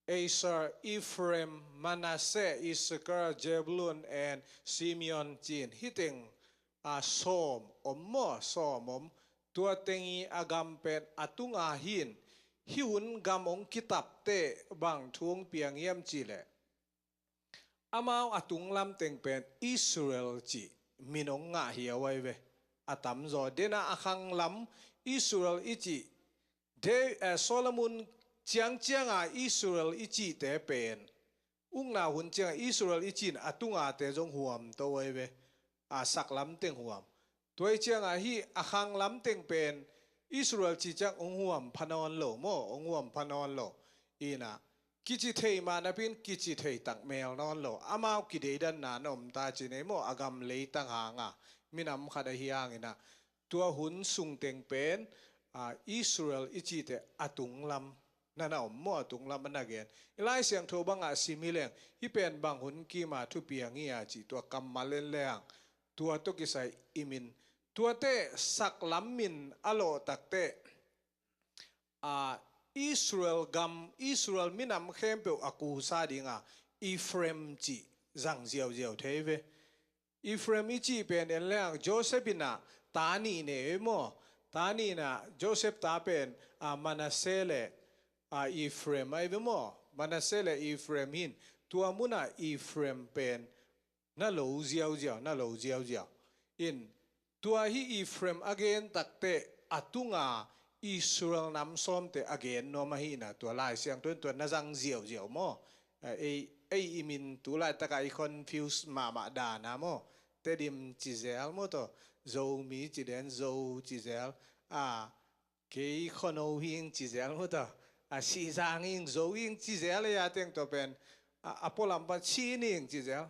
Asher, Ephraim, Manasseh, Issachar, Zebulun and Simeon cin. Hih teng a sawm om maw, sawm om. Tua teng i a gam pen a tunga hin, hih hun gam hong kitapte bang thu hong piang hiam cih leh amau a tunglam teng pen Israel cih min hong ngah hiau ai ve. A tamzaw dena a khanglam Israel i cih, De, eh, Solomon ciangcianga Israel i cihte pen ukna hun cianga Israel i cihin a tungate zong huam to ai ve. A saklam teng huam. Tua i cianga hih a khanglam teng pen Israel ci ciang hong huam pha nawn lo maw, hong huam pha nawn lo. Ina kici thei mah napin kici thei tak mel nawn lo. Amau kideidanna na om ta ci nei maw, a gam leitang hanga minam khat ahi hangina. Tua hun sung teng pen a, Israel i cihte a tunglam na na om maw, a tunglam a na gen. I Lai Siangtho banga sim hi leng hih pen bang hun kima thupiang hi a cih tua kammal en leng tua tawh kisai i min, tuate saklam min a lawh takte a, Israel gam, Israel minam khempeuh a kusa dinga Ephraim cih zang ziauziau thei ve. Ephraim i cih pen en leng Joseph ina ta nih nei maw, ta nih ina Joseph ta pen a, Manasseh le a, Ephraim ai ve maw. Manasseh le Ephraim hin tua muna Ephraim pen na lo ziauziau, na lo ziauziau. In tua hi Ephraim a gen takte a tunga Israel nam sawmte a gen nuam ahina tua Lai Siangtho in tua na zang ziauziau maw. A, ei, ei i min tu laitaka i confuse mahmah dana maw. Tedim ci zel maw taw, Zomi ci den, Zo ci zel. A, kei Khono hing ci zel maw taw. A, Sihzang hing, Zo hing ci zel, ei a teng tua pen a, a pualam pan Chin hing ci zel.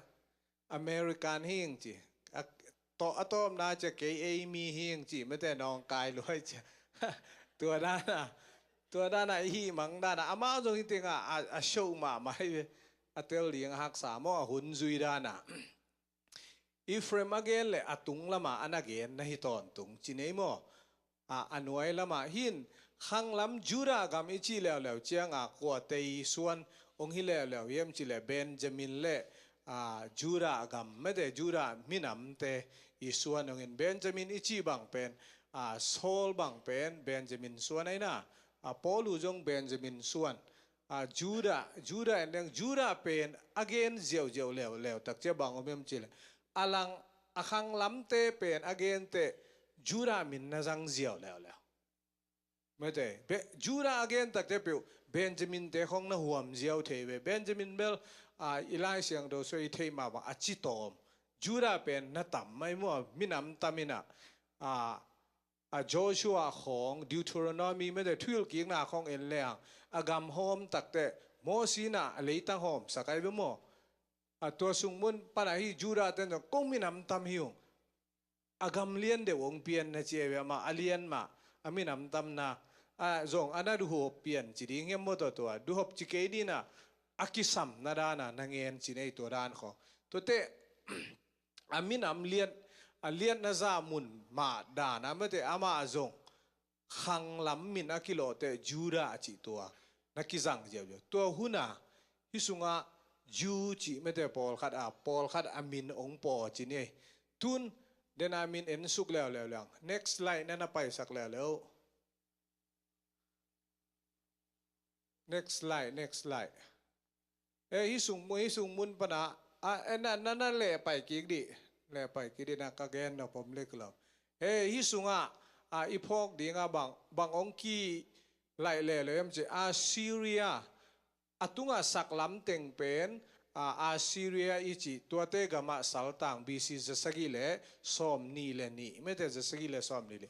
American hing ci. A, tawh a tawpna cia kei ei mi hing ci mete nawngkai luai cia. Tua dana, tua dana i hih mang dana amau zong hih tenga a, a show mahmah hi ve. A tel ding a haksa maw, a hun zui dana. Ephraim a gen le a tung lama a na gen na hi tawntung ci nei maw. A, a nuai lama hin khanglam Judah gam i cih leuleu cianga kua tei suan hong hi leuleu hiam cih leh Benjamin le a, Judah gam mete, Judah minamte i suan hongin Benjamin i cih bang pen a, Saul bang pen Benjamin suan aina, a, Paulu zong Benjamin suan. A, Judah, Judah en leng Judah pen a gen ziauziau leuleu tak cia bang om hiam cih leh a lang a khanglamte pen a gente Judah min na zang ziau leuleu. Mete, Be-, Judah a gen takte peuh, Benjamin te khong na huam ziau thei ve. Benjamin bel, a, i Lai Siangtho sua i theih mah bang a ci tawm. Judah pen na tam mai mua, minam tam ina, a, a Joshua khong, Deuteronomy mete thuhilhkikna khong en leng, a gam hawm takte, Mosi na a leitang hawm sak ai ve maw. A tua sung mun pana hi Judah ten zong kong minam tam hi ung. A gam lian deuh ong pian na ci ai ve ama, a lian mah, a minam tamna, a zong a na duhop pian ci ding hiam maw tua tua, duhop ci kei dina, a kisam na dana, na ngen ci nei tua dan kho. Tuate, a minam lian, a lian na za mun mah dana, mete ama a zong, khanglam min a kilawhte Judah a cih tua na kizang ziauziau. Tua huna, hi sungah Jew cih mete pawlkhat a, pawlkhat a min ong paw ci ni. Tun, dena min en suk leuleu leng. Next slide na na paisak leuleu. Next slide, next slide. Eh, hi sung, hi sung mun pana, a, eh, na, na, na leh pai kik dih. Leh pai kik dih na ka gen na pom lek lo. Eh, hi sungah, a, i phawk dinga bang, bang ong ki laih leh lo em ci, Assyria, a tunga saklam teng pen, a, Assyria i ci, tuate gama saltang B C zasagi le sawm ni le ni, mete zasagi le sawm ni le.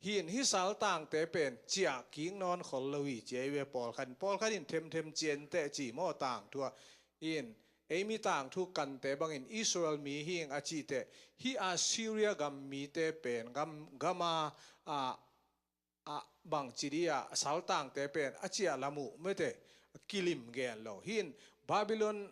Hin, hi saltangte pen ciah kik nawn khol lo hi ci ei ve pawlkhat. Pawlkhat in themthem cian teh ci maw tangthu a. Hin, ei mi tangthu kante bangin Israel mi hing a ci teh. Hi Assyria gam mite pen gam, gama, a, a, bang ci di a saltangte pen a ciah lam uh mete kilim gen lo. Hin, Babylon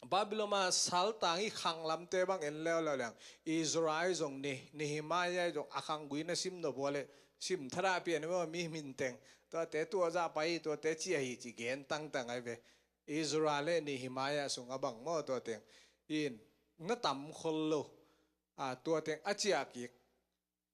Babylon a saltang i khanglamte bang en leuleu leng. Ezra i zong ni, Nehemiah i zong a khanggui na sim nop ua le, sim thadah pian maw mi min teng. Tuate tua zah pai, tuate ciah hi ci gen tangtang ai ve. Ezra le Nehemiah sung a bang maw tua teng. In, na tam khol lo. A, tua teng a ciah kik.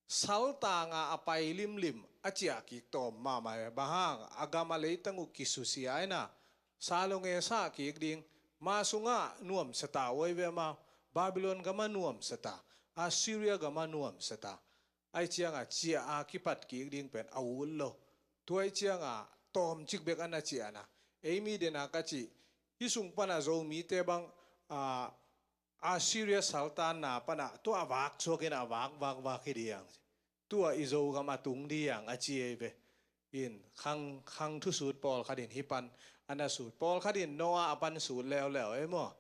Saltanga a pai limlim a ciah kik tawm mahmah e. Bang hang a gam a leitang uh kisusia ina. Sa lo nge sa kik ding. Ma sungah nuamsa ta uai ve ma. Babylon gama nuamsa ta. Assyria gama nuamsa ta. Ai cianga ciah a kipat kik ding pen a ut lo. Tuai cianga tawm cik bek ana ciahna. Ei mi dena ka ci. Hi sung pana Zomite bang, a, Assyria saltanna pana tua a vak suakin a vak, vak, vak hi diang. Tua i Zogam a tung diang a ci ei ve. In khang, khang thusut pawlkhat in hi pan ana sut. Pawlkhat in Noah a pan sut leuleu ei maw.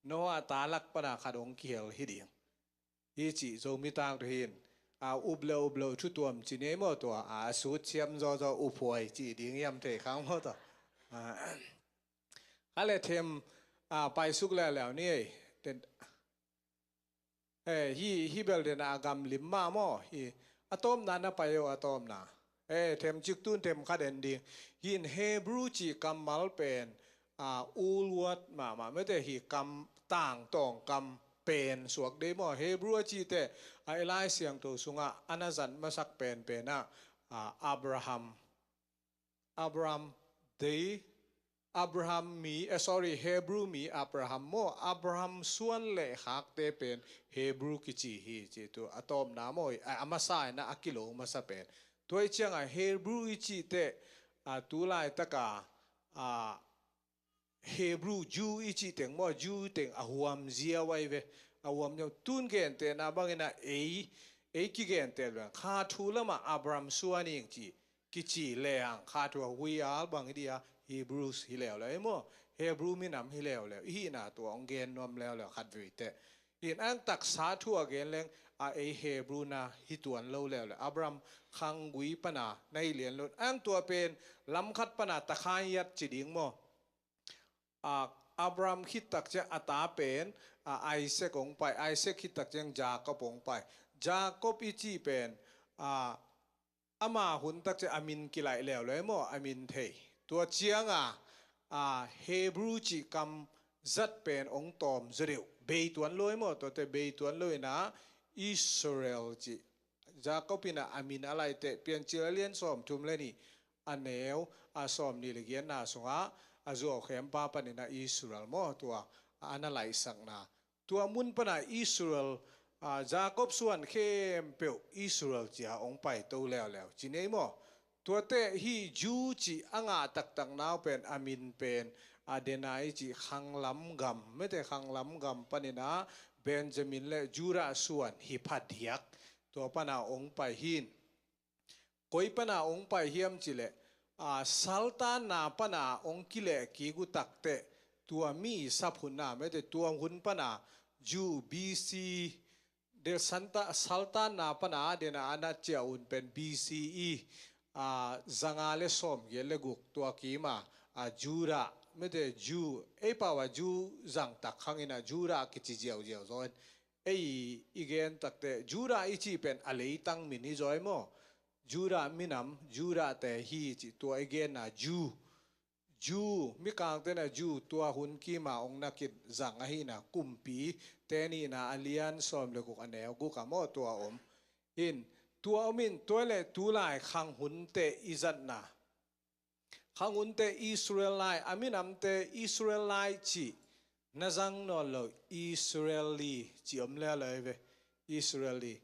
Noah a talak pana khat ong kihel hi ding. Hi ci Zomi tangthu hin. A up leu, up leu thutuam ci nei maw tua. A sut siam zawzaw uphuai ci ding hiam thei khang maw tua. A, Kha le them, a, paisuk leuleu ni ei. Ten, eh, hi, hi bel den a gam lim mah maw. Hi, a tawmna na pai o a tawmna. Eh, them cik tun them kha den ding. Hin Hebrew ci kammal pen, a, ulwat mahmah. Mete hi kam tang tawng kam pen suak dei maw. Hebrew a cite, a, i Lai Siangtho sungah, ana zat masak penpen a, a, Abraham. Abraham dei, Abraham mi, eh, sorry, Hebrew mi Abraham maw, Abraham suan le khakte pen Hebrew kici hi ci tu a tawmna maw, a, a masa ina a kilo masa pen. Tuai cianga Hebrew i cite, a, tu laitaka, a, Hebrew, Jew i cih teng maw, Jew teng a huam ziau ai ve. A huam ziau tun gentehna bangin a ei, ei kigenteh luan. Kha thu lama Abraham suan ing ci, kici leang. Kha thu a huial bang hi dia, Hebrews hi leuleu ei maw. Hebrew minam hi leuleu. I hihna tua ong gen nuam leuleu khat vei teh. In ang taksa thu a gen leng a ei Hebrew na hi tuan lo leuleu. Abraham khanggui pana na hi lian lo. Ang tua pen lam khat pana takhan yat ci ding maw. A, Abraham khit tak ciang a ta pen, a, Isaac ong pai, Isaac khit tak ciang Jacob ong pai. Jacob i ci pen, a, ama hun tak ciang a min kilaih leuleu ei maw, a min thei. Tua cianga, a, Hebrew ci kam zat pen ong tawm zaw deuh. Bei tuan lo ei maw, tuate bei tuan lo ina Israel ci. Jacob ina a min a laite Piancil a lian sawm thum le ni a neu a sawm ni le giatna sungah a zuau khempa panina Israel maw tua a ana laihsakna. Tua mun pana Israel, a, Jacob suan khempeuh Israel cia ong paito leuleu. Ci nei maw? Tuate hih Jew cih a ngah taktak nau pen a min pen Adonai cih khanglam gam, mete khanglam gam panin ah Benjamin le Judah suan hi phadiak tua pana hong pai hi. Koi pana hong pai hiam cih leh, a, saltanna pana hong kileh kik uh takteh tua mi sap hun ah, mete tua hun pana Jew B C, del santa, saltanna pana dena a na ciah hun pen B C E, a, zanga le sawmgiat le guk tua kima, a, Judah, mete Jew, ei pau a Jew zang tak hangin ah Judah kici ziauziau zaw in. Ei i gen takteh Judah i cih pen a leitang min hi zaw ei maw? Judah minam, Judah te hi cih tua i genna Jew. Jew, mikangte na Jew tua hun kima hong na kizang ahina kumpi te nihna a lian sawm le guk a neu guk a maw tua om. Hin, tua om in tua le tulai khang hunte i zatna. Khang hunte Israel lai, a minamte Israel lai cih na zang nawn lo Israeli cih om leuleu ve. Israeli.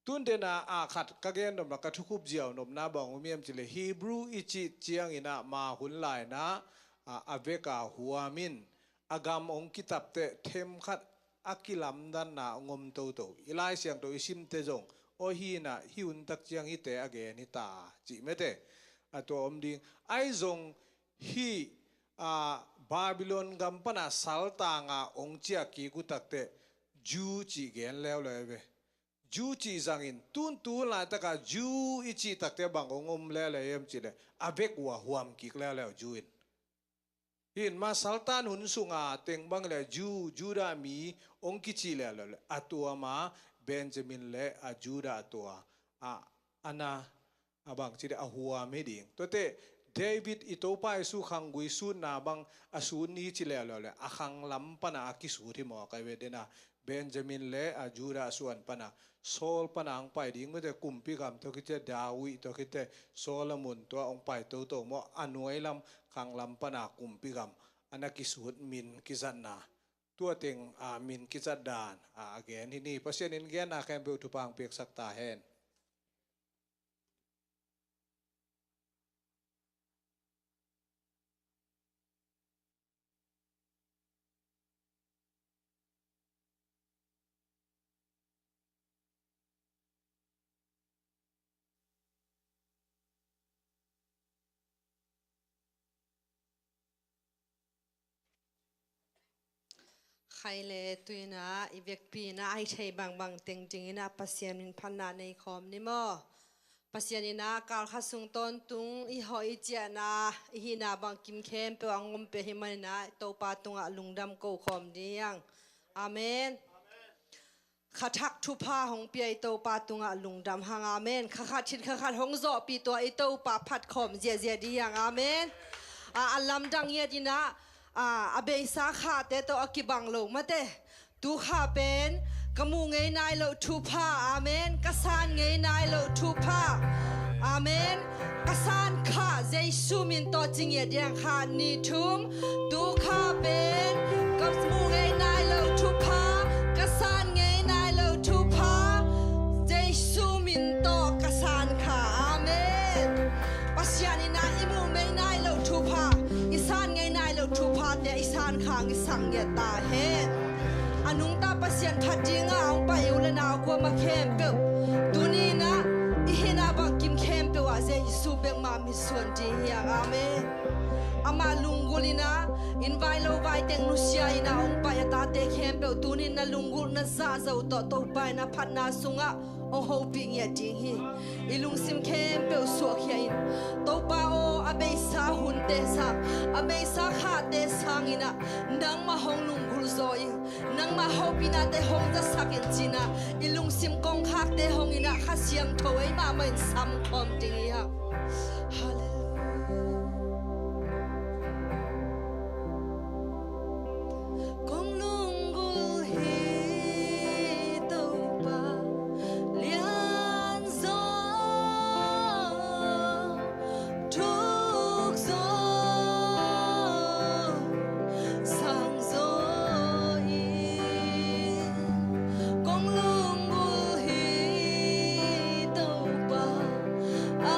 Tun dena a khat ka gen nopna, ka thukhup ziau nopna bang om hiam cih leh Hebrew i cih ciangin ah ma hun laina, a, a veka huamin a gam hong kitapteh themkhat a kilamdanna hong om toto. I Lai Siangtho i simte zong aw hina hih hun tak ciang hihte a gen hita cih mete. A tua om ding. Ahi zong hih, a, Babylon gam pana saltanga hong ciah kik uh takteh Jew cih gen leuleu ve. Jew cih zangin tun tu laitaka Jew i cih takte bang hong om leuleu hiam cih leh a vek uh a huam kik leuleu Jew in. Hin ma saltan hun sunga teng bang le Jew, Judah mi hong kicih leuleu le a tua ma Benjamin le a Judah tua a, a na a bang cih leh a huam hi ding. Tuate David i Topa Jesu khanggui sutna bang a sut ni cih leuleu le a khanglam pana a kisut hi maw kai ve dena Benjamin le a Judah suan pana Saul pana hong pai ding mete kumpi gam tua khite David tua khite Solomon tua hong pai toto maw a nuai lam khanglam pana kumpi gam a na kisut min kizatna. Tua teng a min kizat dan a, a gen hi ni. Pasian in genna khempeuh thupha hong piaksak ta hen. Khai le tuina i vekpi ina ai thei bangbang tengting ina Pasian min phatna nei khawm ni maw? Pasian ina kal khat sung tawntung i hawh i ciahna i hihna bang kim khempeuh a ngom pia hi manina Topa tungah lungdam ko khawm ding. Amen. Kha thak thupha hong pia i Topa tungah lungdam hang. Amen. Kha khat hin kha khat hong zawhpi tua i Topa phat khawm ziahziah ding. Amen. A, a lamdang ngiat ina, a, a beisa khate tawh a kibang lo mate. Tu kha pen ka muh ngei nai loh thupha. Amen. Ka san ngei nai loh thupha. Amen. Ka san kha Jesu min tawh ci ngiat ding. Kha ni thum. Tu kha pen ka muh ngei nai loh thupha, ka san ngei nai loh thupha, Jesu min tawh ka san kha. Amen. Pasian ina i muh ngei nai loh thupha, i san ngei nai loh thuphate i san kha hang i sak ngiat ta hen. A nungta Pasian phat dinga hong pai u le nau kuama khempeuh tuni ina i hihna bang kim khempeuh ah Jesu bek mah mitsuan ding hi hang. Amen. Amah lunggulh ina, inn vai lo vai teng nusia ina hong pai a tate khempeuh tuni in na lunggulhna zahzah uh tawh Topa in a phatna sungah hong hopih ngiat ding hi. I lungsim khempeuh suahkhia in, Topa aw, a beisa hunte sang, a beisa khate sang ina nangmah hong lunggulh zaw in, nangmah hopihnate hong zasak in ci ina i lungsim kongkhakte hong ina Kha Siangtho ei mahmah in sam khawm ding hi hang. Halleluiah. Kong lunggulh hi Topa lian zaw, thuk zaw, sang zaw hi. Kong lunggulh hi Topa a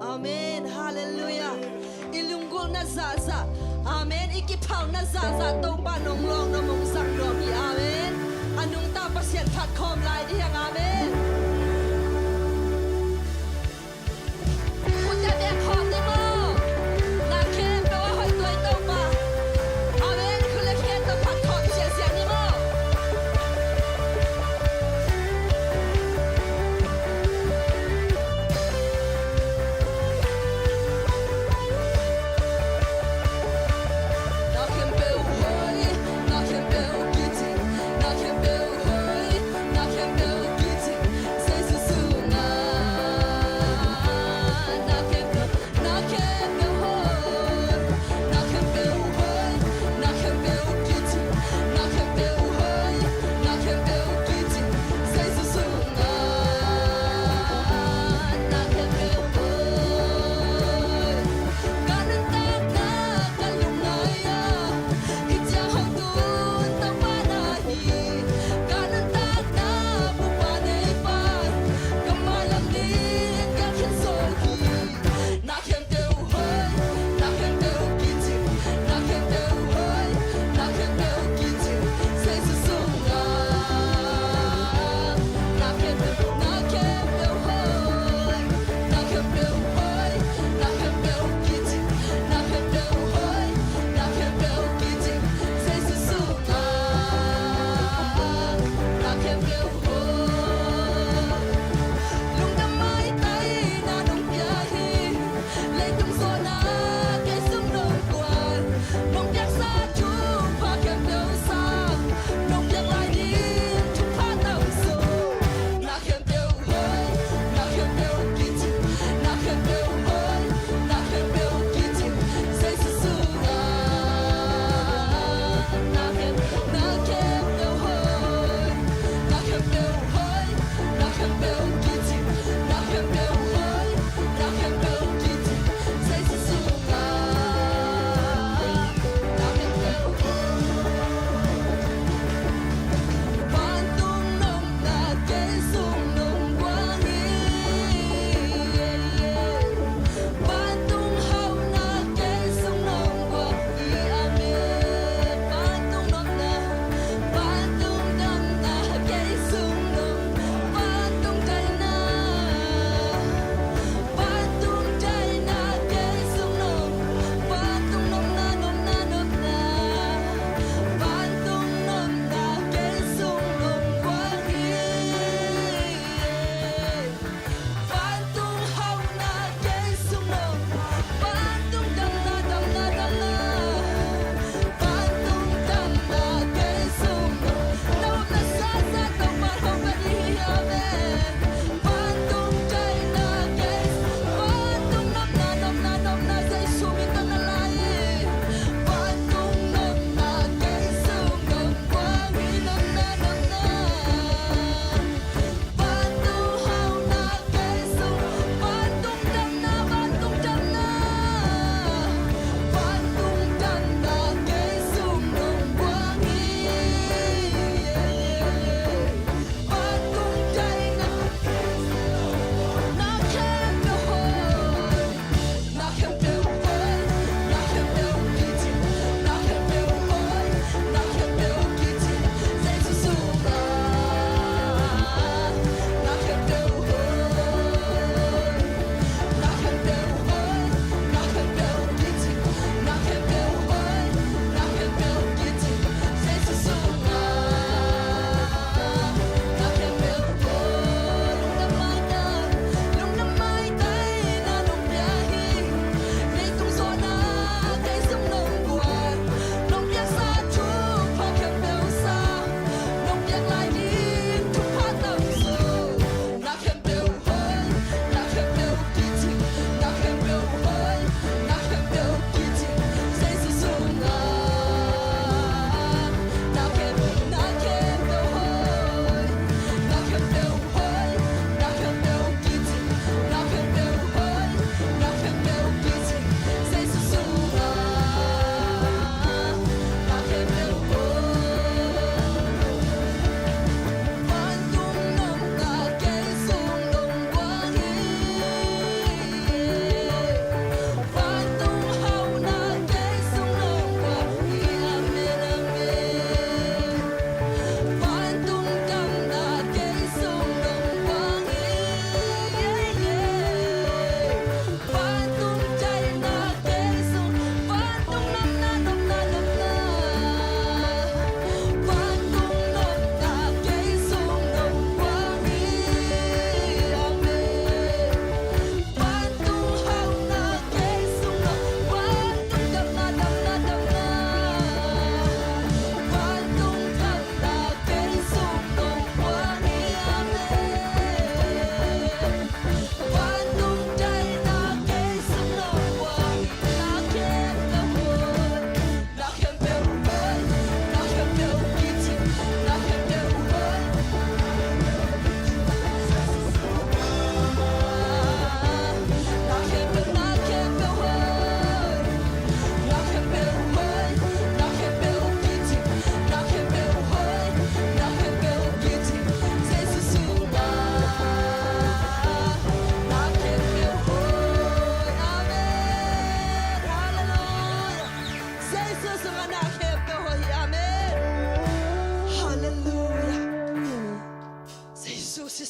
Amen. Halleluiah. I lunggulhna zahzah, amen, i kiphalna zahzah Topa nong lawng, nong zang nuam hi. Amen. A nungta Pasian phat khawm lai ding hi hang. Amen. Khut teh beng khawm ni maw? Na khempeuh a hoih tuai Topa. Amen. Khut le khe tawh phat khawm ziahziah ni maw? Na khempeuh hoih, na khempeuh kicing,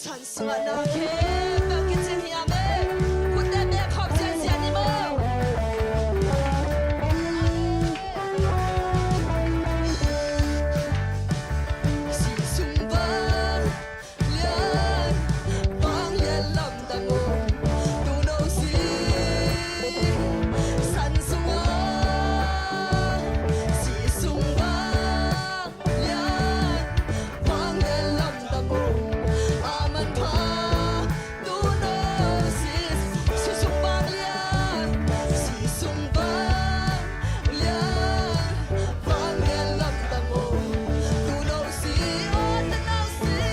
San sungah na khempeuh kicing hi. Amen. Khut beng khawm ziahziah ni maw. Sih sung vanglian, vanglian lamdang aw, tuuno sih san sungah. Sih sung vanglian, vanglian lamdang aw, a manpha tuuno sih. Sih sung vanglian, sih sung vanglian, vanglian lamdang aw, tuuno sih, aw tuuno sih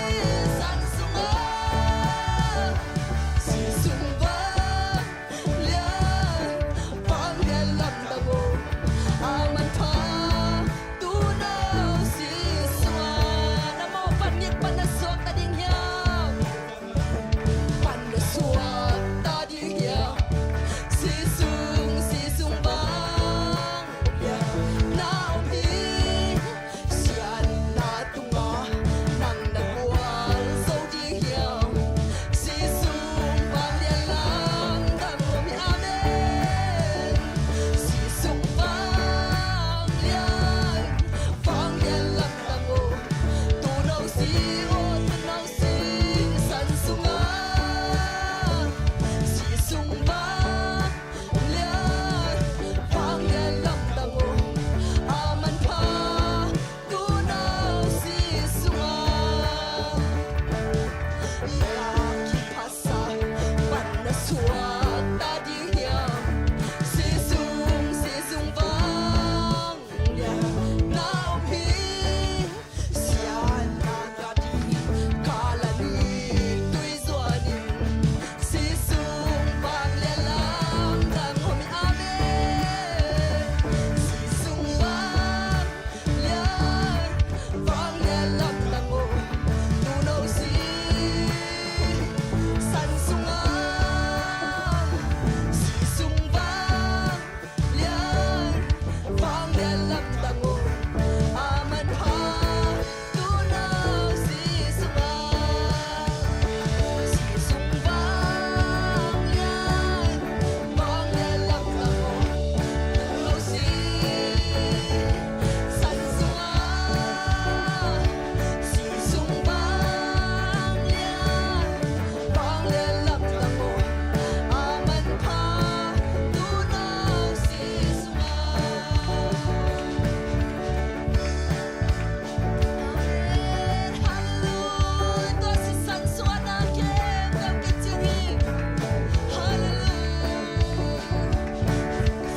san sungah. Sih sung vanglian, vanglian lamdang aw, a manpha tuuno sih sungah. Na mawh pan ngit pan na suakta ding hiam? Pan na suakta ding hiam? Sih sung, sih sung vanglian na om hi. Siatna tungah nang na gualzo ding hiam? Sih sung vanglian lamdang om hi. Amen. Sih sung vanglian, vanglian lamdang aw, tuuno sih, aw tuuno sih san sungah. Sih sung vanglian, vanglian lamdang aw, a manpha tuuno sih sungah. Laki phasak pan na suakta ding hiam? Sih sung, sih sung vanglian na om hi. Siatna ka ding kal a nik tui zuan in. Sih sung vanglian lamdang om hi. Amen. Sih sung vanglian, vanglian lamdang aw, tuuno sih san sungah. Sih sung vanglian, vanglian lamdang aw, a manpha tuuno sih sungah. Sih sung vanglian, vanglian lamdang aw, tuuno sih san sungah. Sih sung vanglian, vanglian lamdang aw, a manpha tuuno sih sungah. Amen. Halleluia. Tua sih san sungah na khempeuh kicing hi. Halleluia.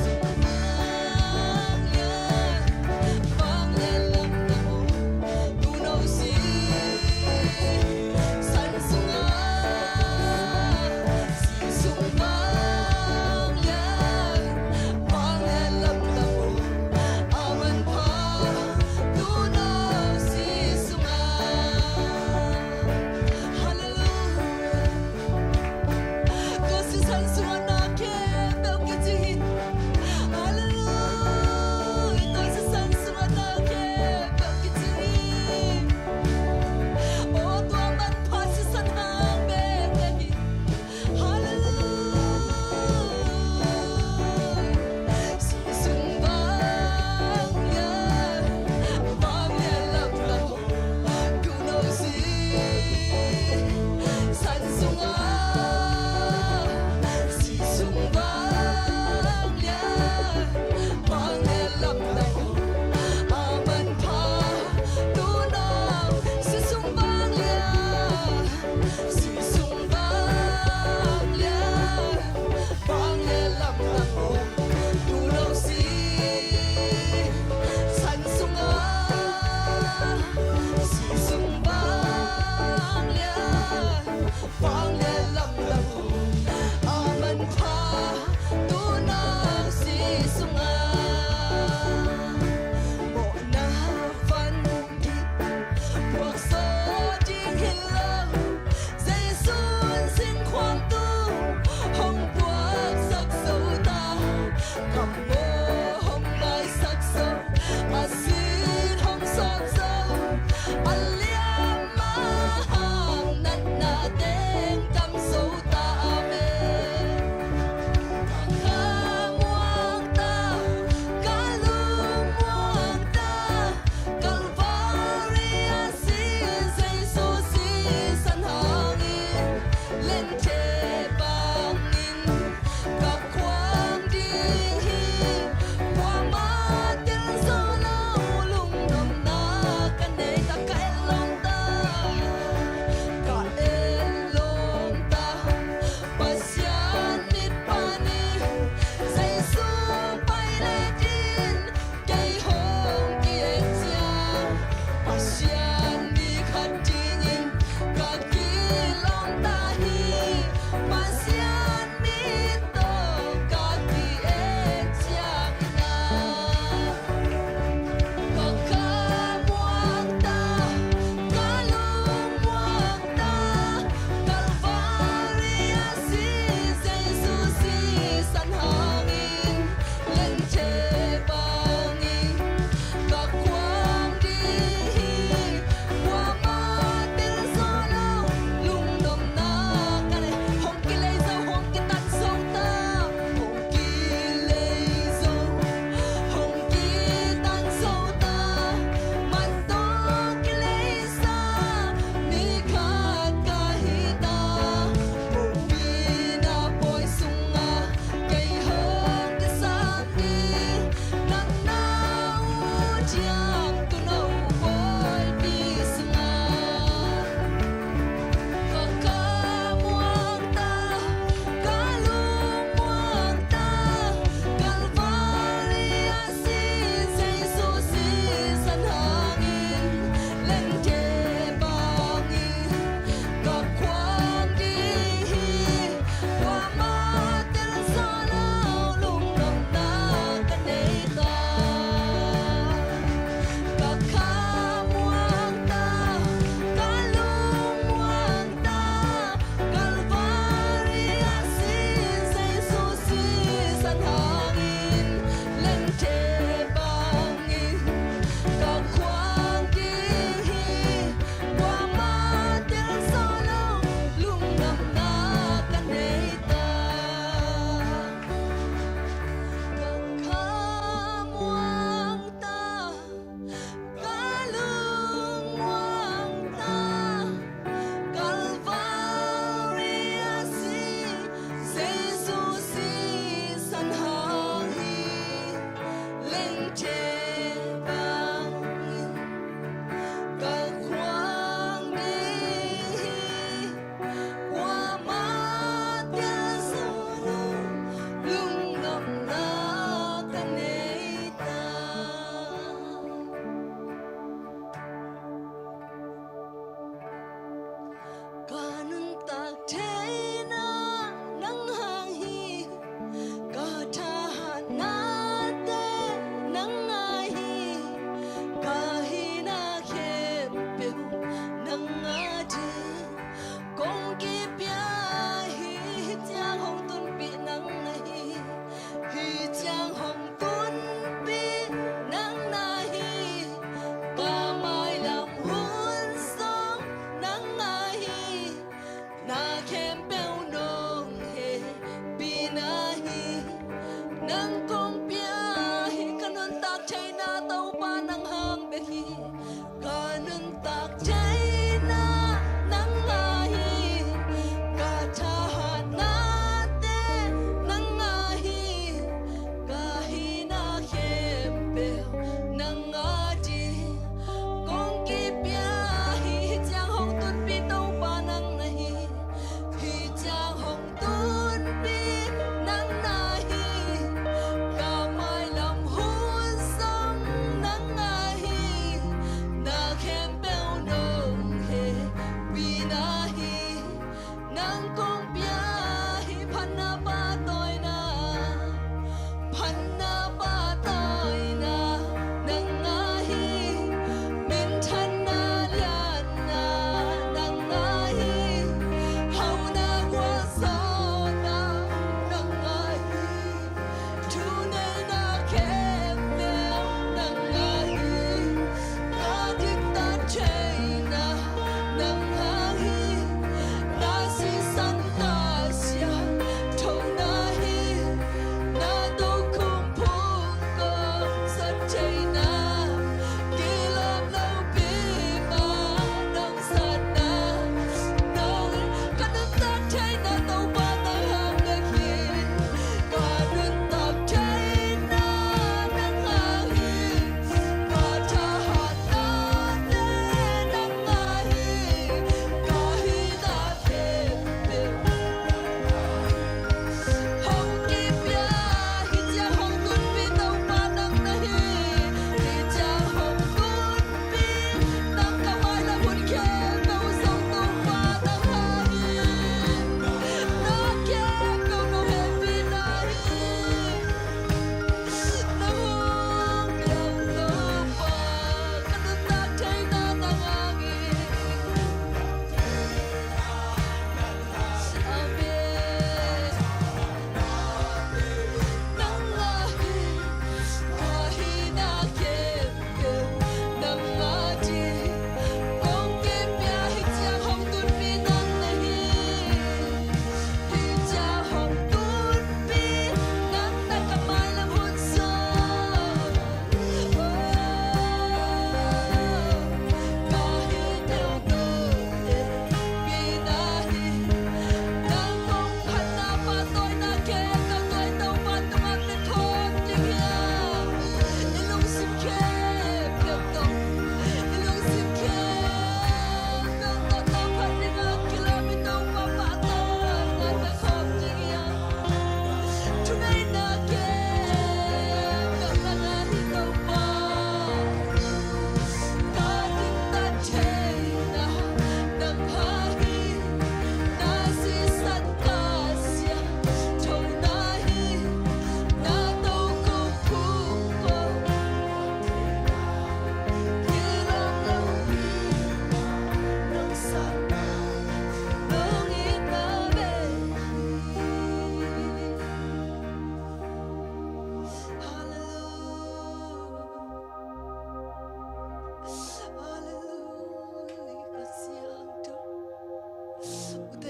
Sung vanglian, vanglian lamdang aw, tuuno sih san sungah. Sih sung vanglian, vanglian lamdang aw, a manpha tuuno sih sungah. Halleluia. Tua sih san sungah na khempeuh kicing hi. Halleluia. Tua sih san sungah na khempeuh kicing hi. Aw tua manpha sih san hang bekbek hi. Halleluia. Sih sung vanglian, vanglian lamdang aw, tuuno sih san sungah. Sih sung vanglian, vanglian lamdang aw, a manpha tuuno. Sih sung vanglian, sih sung vanglian, vanglian lamdang aw, tuuno sih san sungah. Sih sung vanglian, vanglian lamdang aw, a manpha tuuno sih sungah. Mawhna van kik puakzaw ding hi lo, Jesu in singkhuam tung hong puaksak zo ta. Kammaw hong maisak zo, a sin hong sawp zo, a liam a hang natna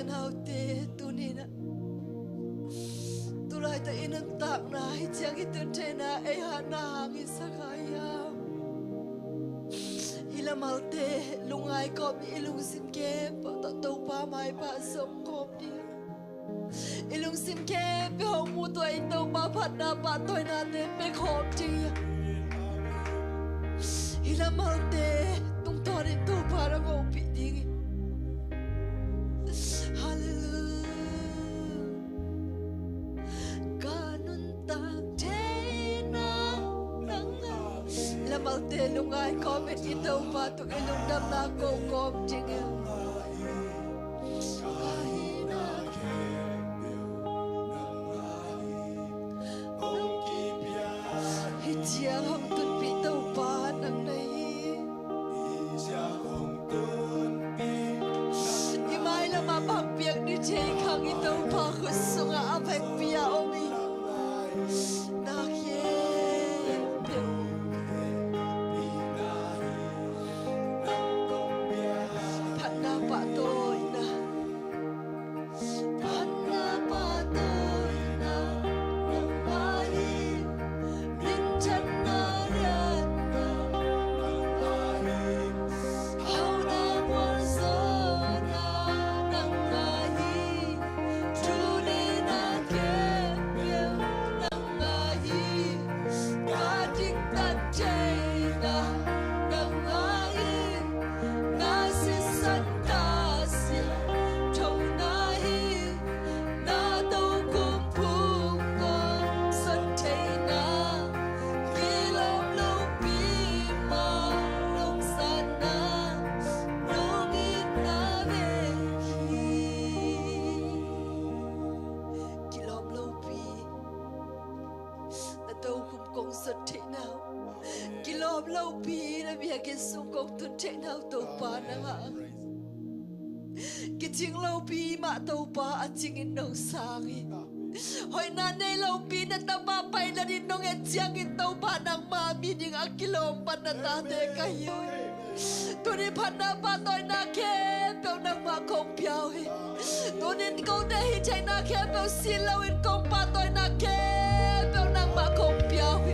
Naute, tuni-in ah, tu laitak i nuntakna hi ciang i tun theihna ei hatna hang i sak a hiam? Hih lamalte lungngai kawm in i lungsim khempeuh tawh Topa maipha zong kawm ding. I lungsim khempeuh hong mutuah in Topa phatna pahtawinate pia khawm ding hi. Hih lamalte tungtawnin Topa na hopih ding hi. Halleluiah. Ka nuntak theihna nang a. Lamalte lungngai kawm in i Topa tung i lungdamna ko kawm ding hi. Hih ciang hong tunpih Topa nang na hi. I mailamah bang piak ni thei khang i Topa khut sungah a vekpi a om hi. Na khempeuh phatna pahtawina. Phatna pahtawina nangmah hi. Minthanna lianna nangmah hi. Hauhna mualzawhna nangmah hi. Tuni na khempeuh nangmah hi. Ka diktat theihna nangmah hi. Na sisan ka siangthona hi. Na tokhom phung kong zat theihna, kilawm lopi mah nong zatna, nong itna vek hi. Kilawm lopi na tokhom kong zat theihna, kilawm lopi na biakinn sung kong tun theihna uh Topa nang a. Kicing lopi mah Topa a cingin nong sang hi. Hoihna nei lopi na tapa pailatin nong et ciangin Topa nangma mi ding a kilawm pan na tate ka hi uh hi. Tuni phatna pahtawina khempeuh nangmah kong pia uh hi. Tunin kote hih theihna khempeuh si loin kong pahtawina khempeuh nangmah kong pia uh hi.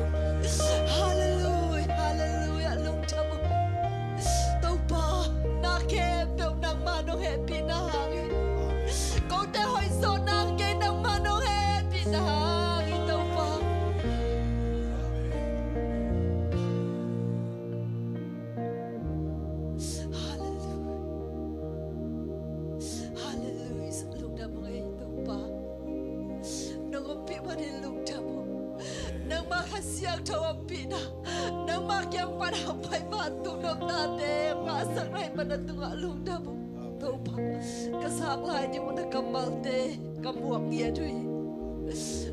Halleluiah, halleluiah, lungdam uh. Topa, na khempeuh nangmah nong hehpihna hang hi. Kote hoih zawh nang kei, nangmah nong hehpihna hang hi Topa. Halleluiah. Halleluiah. Lungdam ung ei Topa. Nong ompih manin lungdam ung. Nangmah Kha Siangtho ompihna, nangmah kiang pan hong pai vantung nopnate ngahsak na hih manin na tungah lungdam ung Topa. Ka sang lai ding uh na kammalte ka muak ngiat uh hi.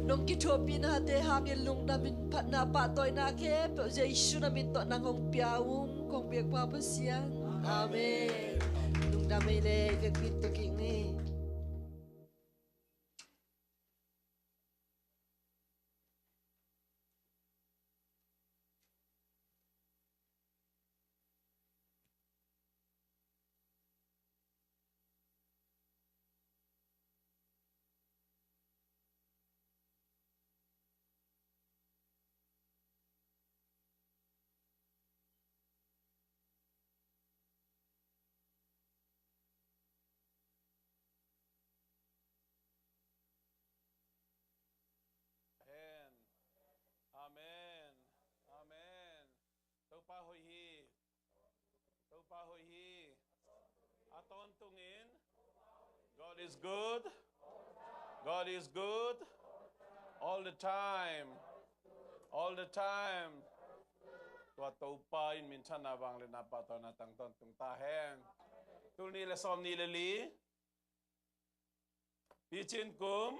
Nong kithuahpihnate hangin lungdamin phatna pahtawina khempeuh Jesu na min tawh nang hong pia ung, kong biakpa Pasian. Amen. Lungdam ei le, i vekpi in tu kik ni. Amen. Amen. Amen. Topa hoih hi. Topa hoih hi. A tawntungin. God is good. God is good. All the time. All the time. Tua Topa in minthanna, vangliatna, pahtawina tang tawntung ta hen. Tul nih le sawmnih le li. Picin kum.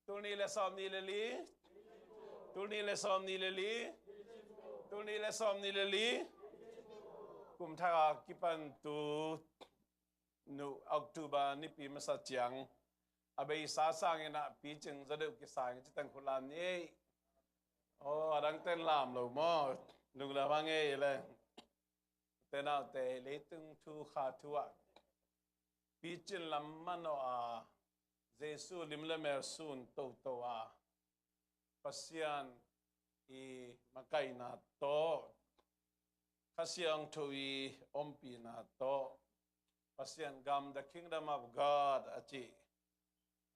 Tul nih le sawmnih le li. Tul nih le sawmnih le li. Tul nih le sawmnih le li. Kum thak a kipan tu nu October nipi masa ciang a beisa sangin ah picing zaw deuh kisa in ci tang khulam ni. Aw, a dangte in lam lo maw? Lungdam hang ei le. Ute naute, leitung thu kha thu ah Picin lam manawh a, Jesu lim le mel sun toto a, Pasian i makaihna tawh, Kha Siangtho i ompihna tawh, Pasian gam, the kingdom of God a cih,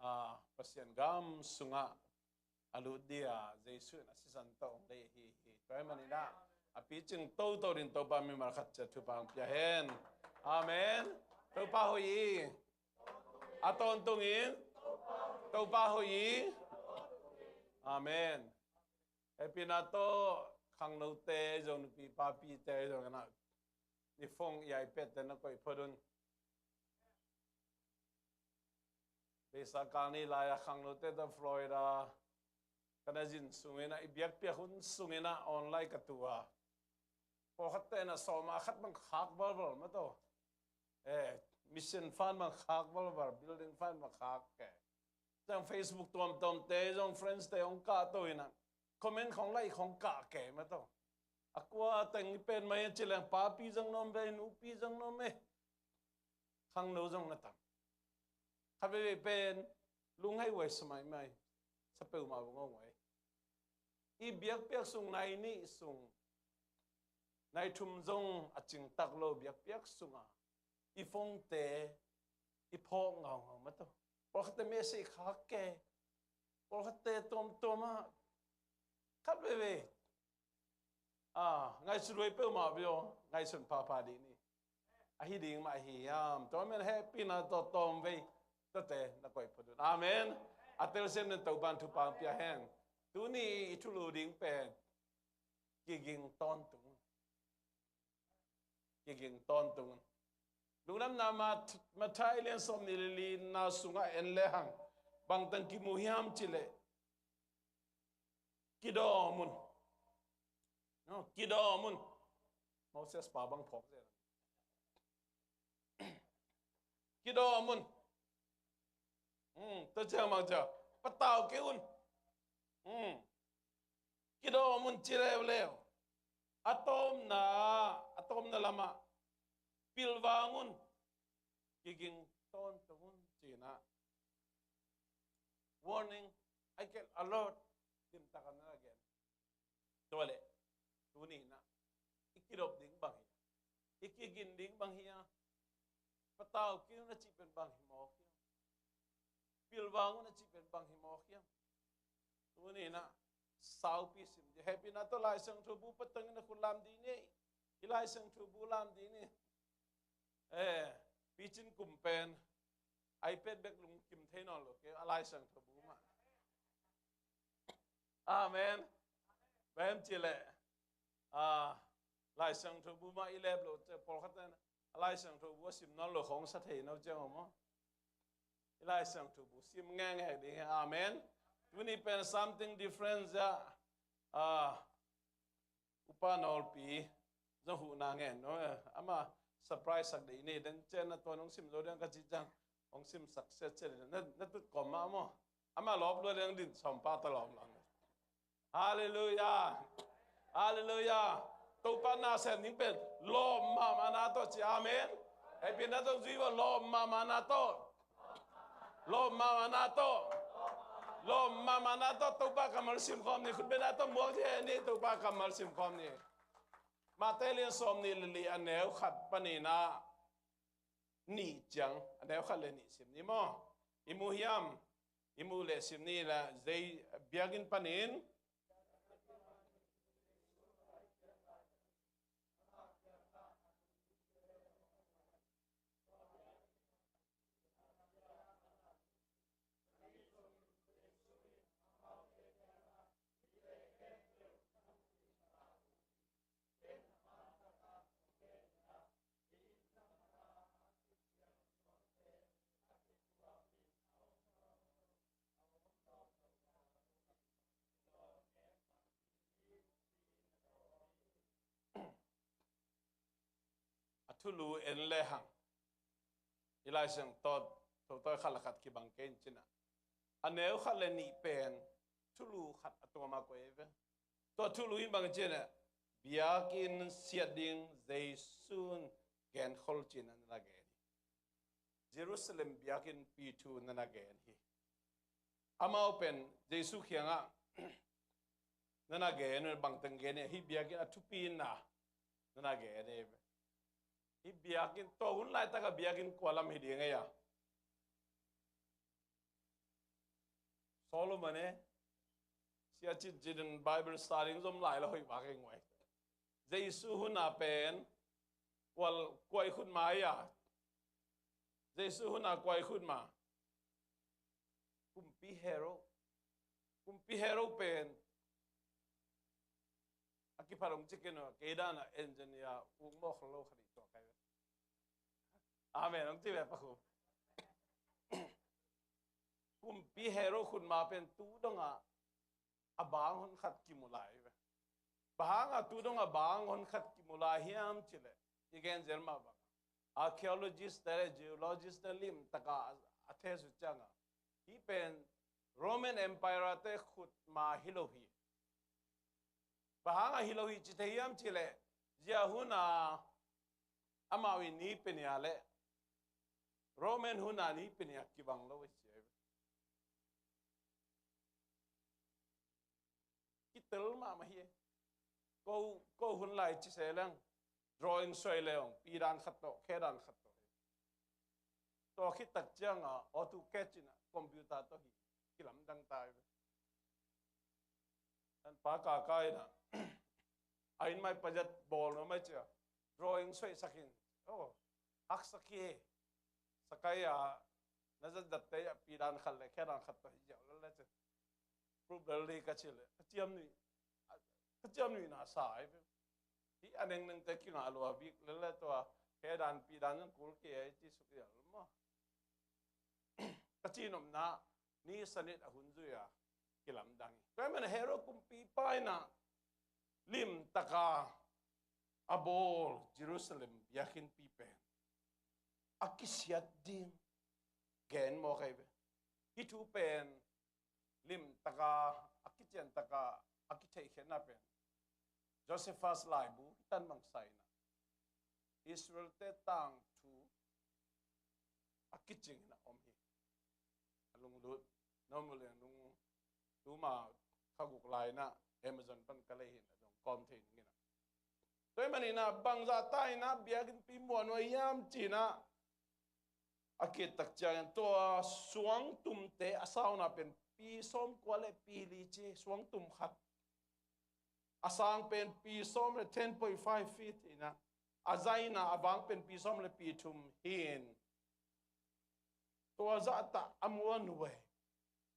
a, Pasian gam sungah a lut dia Jesu in a sisan tawh hong lei ahi hi. Tua ahih manin ah a picing toto ding Topa mimal khat ciat thupha hong pia hen. Amen. Topa hoih hi. A tawntungin Topa hoih hi. Amen. Hehpihna tawh khangnote zong, nupi papite zong, na i phone i iPad te na koih phot un. Beisa kal ni lai-a khangnote tawh Florida ka na zin sungin ah, i biakpiak hun sungin ah online ka tu a, pawlkhatte na sawm a khat bang khak valval mah tawh. Eh, mission fund bang khak valval, building fund bang khak kei. Zong Facebook tuamtuamte zong friends te hong kahto in ah, comment khong like khong kah kei mah tawh. A kua teng i pen mah hi a ci leng, papi zong na om ve, nupi zong na om e. Khangno zong na tam. Khat veivei pen lunghei huai sa maimai, sa peuhmah vung a huai. I biakpiak sung nai nih sung, nai thum zong a cingtak lo biakpiak sungah i phone te i phawk ngaungau mah tawh. Pawlkhatte message khak kei. Pawlkhatte tuamtuam ah, khat veivei, ah, ngaihsut huai peuhmah ve aw, ngaihsun phapha dih ni. Ahi ding mah ahi hiam? Tua man hehpihna tawh tawmvei tuate na koih phot un. Amen. A telsiam den Topa'n thupha hong pia hen. Tuni i thulu ding pen kiging tawntung. Kiging tawntung. Lungdamna Mat-, Matthai lian sawmnih le lina sungah en lehang bangteng kimu hiam cih leh, kidawm un. No, kidawm un. Moses pa bang phawk zel. Kidawm un. Hmm, tua ciang bang ciang, patau kei un. Hmm. Kidawm un ci leuleu. A tawpna, a tawpna lamah pilvang un. Kiging tawntung un ci-in ah, warning, a kei alert, limtak a na gen. Tua leh tuni-in ah i kidop ding bang hi a, i kigin ding bang hi a, patau kei un a cih pen bang hi mawk hiam? Pilvang un a cih pen bang hi mawk hiam? Tuni-in ah saupi sim dih. Hehpihna tawh Lai Siangtho bu patang in a khut lam dih ni. I Lai Siangtho bu lam dih ni. Eh, picin kum pen iPad bek lungkim thei nawn lo kei, a Lai Siangtho bu mah. Amen. Bang hiam cih leh, ah, Lai Siangtho bu mah i lep loh ciang pawlkhat in a Lai Siangtho bu a sim nawn lo khong sa thei no ciang om maw? I Lai Siangtho bu sim ngenge ding hi. Amen. Tuni pen something different zia. Ah, Upa Nawlpi zong huhna ngen no. Ama surprise sak dih ni, den ciang na tuan hong sim zo ding ka cih ciang hong sim sak sia cia ding. Na, na tut kawm mah maw? Ama lawp lua ding din sawm pa ta lawm lawm. Halleluiah. Halleluiah. Topa nasem ding pen lawp mahmahna tawh ci amen. Hehpihna tawh zui vo, lawp mahmahna tawh. Lawp mahmahna tawh. Lawp mahmahna tawh Topa kammal sim khawm ni, khutbetna tawh muak thei ni, Topa kammal sim khawm ni. Matthai lian sawmnih le li a neu khat panin ah nih ciang, a neu khat le nih sim ni maw? I mu hiam? I mu le sim ni la, zei biakinn panin. A thulu en lehang i Lai Siangtho tawh khat le khat kibang kei in cin ah, a neu khat le nih pen thulu khat a tuam a koih ve. Tua thulu in bang cin ah, biakinn siat ding Jesu'n genkhol cin ah na gen hi. Jerusalem biakinnpi thu na na gen hi. Amau pen Jesu kiangah na na gen, bangteng gen hi, hih biakinn a thupi na na na gen hi. Hih biakinn, tua hun laitak a biakinn kua lam hi ding ei a? Solomon e, sia cin cin in Bible study zom lai lo hoih vak ei nguai. Jesu hun a pen kua, kua i khut ma ei a? Jesu hun a kua i khut ma? Kumpi Herod. Kumpi Herod pen a kiphat hong ci kei no, kei dan a engineer uk mawk lo kha dih tua kai ve. Amen hong ci ve pa khu. Kumpi Herod khut ma pen tu dong a a bang hon khat kimu lai ve. Bang hang a tu dong a bang hon khat kimu lai hiam cih leh, i gen zel mah bang, archaeologist te le geologist te lim taka a test uh ciang a, hih pen Roman Empire te khut ma hi lo hi. Bang hang a hi lo hi ci thei hiam cih leh, zia hun a amau i ni pen ia le Roman hun a ni pen ia kibang lo i ci hi. Kitel mahmah hi. Ko, ko hun lai ci se leng, drawing suai le hong pi dan khat tawh, khe dan khat tawh hi. Tua khit tak ciang a AutoCAD cih na computer tawh hi, kilamdang ta hi ve. An pa kaka in a, a inn mai pazat bawl nuam mai cia, drawing suai sak in. Oh, haksa kei. Sakai a na zat zat te a pi dan khat le khe dan khat tawh hi ziau lel le cia. Group lel li ka ci le, ka ciam ni, ka ciam ni na sa ai ve. Hi a neng neng te kingah lua bik lel le tua, khe dan pi dan zong kul kei ai ci suk ziau maw. Ka ci nopna, ni sanit a hun zui a kilamdang hi. Tua hi man a Herod kumpipa in a lim taka a bawl Jerusalem biakinnpi pen a kisiat ding gen mawk ahi ve. Hih thu pen lim taka a kician taka a kitheihkhiatna pen Josephus laibu hi tan bang sa in a, Israel te tangthu a kicing in a om hi. A lunglut na om uh leh nung tuma kha guk lai in a Amazon pan ka lei hi in a dong kawm thei ning in a. Tua hi man in a bangzah ta in a biakinnpi muan uh a hiam ci in a, a kit tak ciangin tua suangtumte a sauna pen pi sawmkua le pi li ci, suangtum khat. A sang pen pi sawm le ten point five feet in a, a zaina a vang pen pi sawm le pi thum hi in. Tua zah tah a muan uh ei.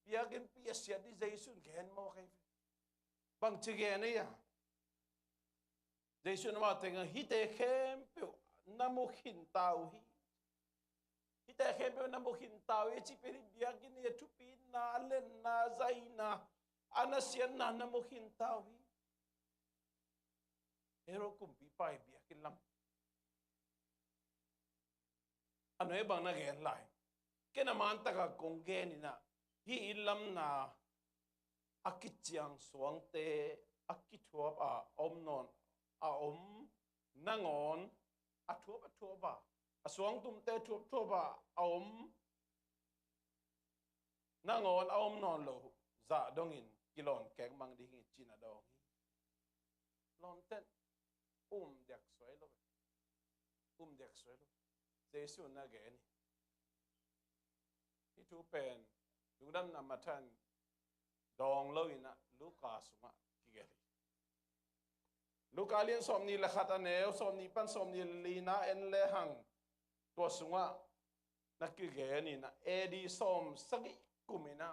Biakinnpi a siat ding Jesu in gen mawk ahi ve. Bangci gen ei a? Jesu in amau tengah, hihte khempeuh na mu khinta uh hi. Hihte khempeuh na mu khinta uh hi, cih pen hih biakinn i a thupina, a lenna, a zaina, a nasiatna na mu khinta uh hi. Herod kumpipa i biakinn lam a nuai bang na gen lai. Ken a man taka kong gen in a, hih inn lamna a kiciang suangte a kithuap a om nawn a om nangawn a thuap a thuap a, a suangtumte thuap thuap a a om nangawn a om nawn lo zah dongin kilawn kek mang ding hi cih na dawng hi. Lawmten, um diak suai lo. Um diak suai lo. Jesu na gen hi. Hih thu pen Lungdamna Matthai in dawng lo in a Luka sungah kigelh hi. Luka lian sawmnih le khat a neu sawmnih pan sawmnih le li na en le hang, tua sungah na kigen in a, A D sawm sagih kum in a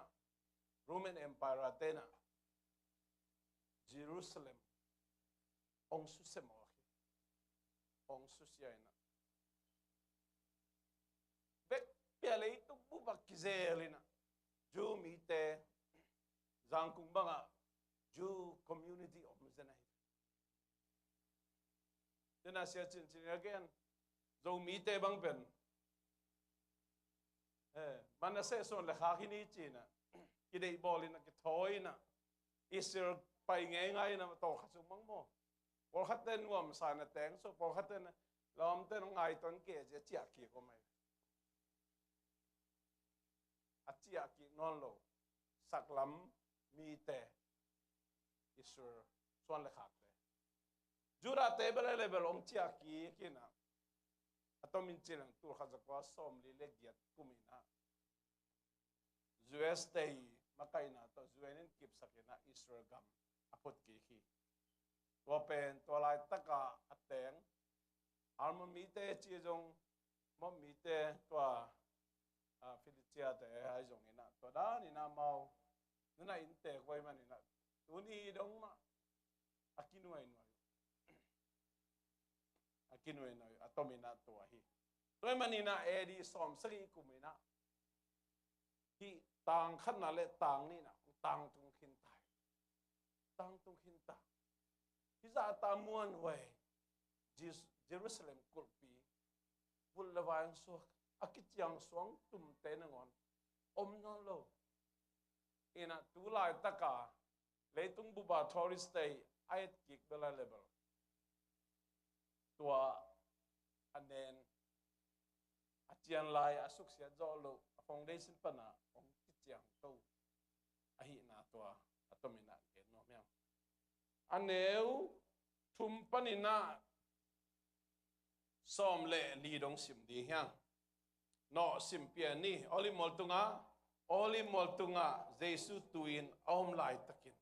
Roman Empire te in a Jerusalem hong susia mawk hi. Hong susia in a, vekpi a leitung bup a kizel in a, Jew mite, Zangkung bangah Jew community om zen ahi. Tena sia cincin again, Zomite bang pen, eh, Manasseh suan le khak hi ni ci in a, kideih bawl in a, kithawi in a, Israel pai ngeingai in a, tawlkhat sung mang maw. Pawlkhat ten nuamsa in a teng so, pawlkhat ten lawmten hong ngaiton kei a, cia ciah kik om ahi. ciah kik nawn lo saklam mite, Israel suan le khakte, Judah te bel a level hong ciah kik in ah, a tomin ci leng tul khat za kua sawmli le giat kum in ah, U S te i makaihna tawh U N in kipsak in ah Israel gam a phut kik hi. Tua pen tua laitaka a teng Ammon mite ci zong, Moab mite tua, a, Philistia te ahi zong in ah, tua dan in ah amau nana inntek uh ahih man in ah, tuni dong mah a kinuainuai uh. A kinuainuai uh, a tomin ah tua hi. Tua ahih man in ah A D sawmsagih kum in ah hih tang khatna le tang nihna tangtung khin ta hi. Tangtung khin ta. Hih zahta muanhuai Jes-, Jerusalem kulhpi vulh le vai hong suak, a kiciang suang tumte nangawn om nawn lo. In ah tu laitaka leitung bupa tourist te a et kik bel a level, tua a nen, a cian lai, a suksiat zawh loh, a foundation pana hong kiciangto ahihna tua a tomin ah gen nuam hiam? A neu thum panin ah sawm le li dong sim ding hiam? Nawh, sim pian ni. Olive mual tungah, Olive mual tungah Jesu tu-in a om laitakin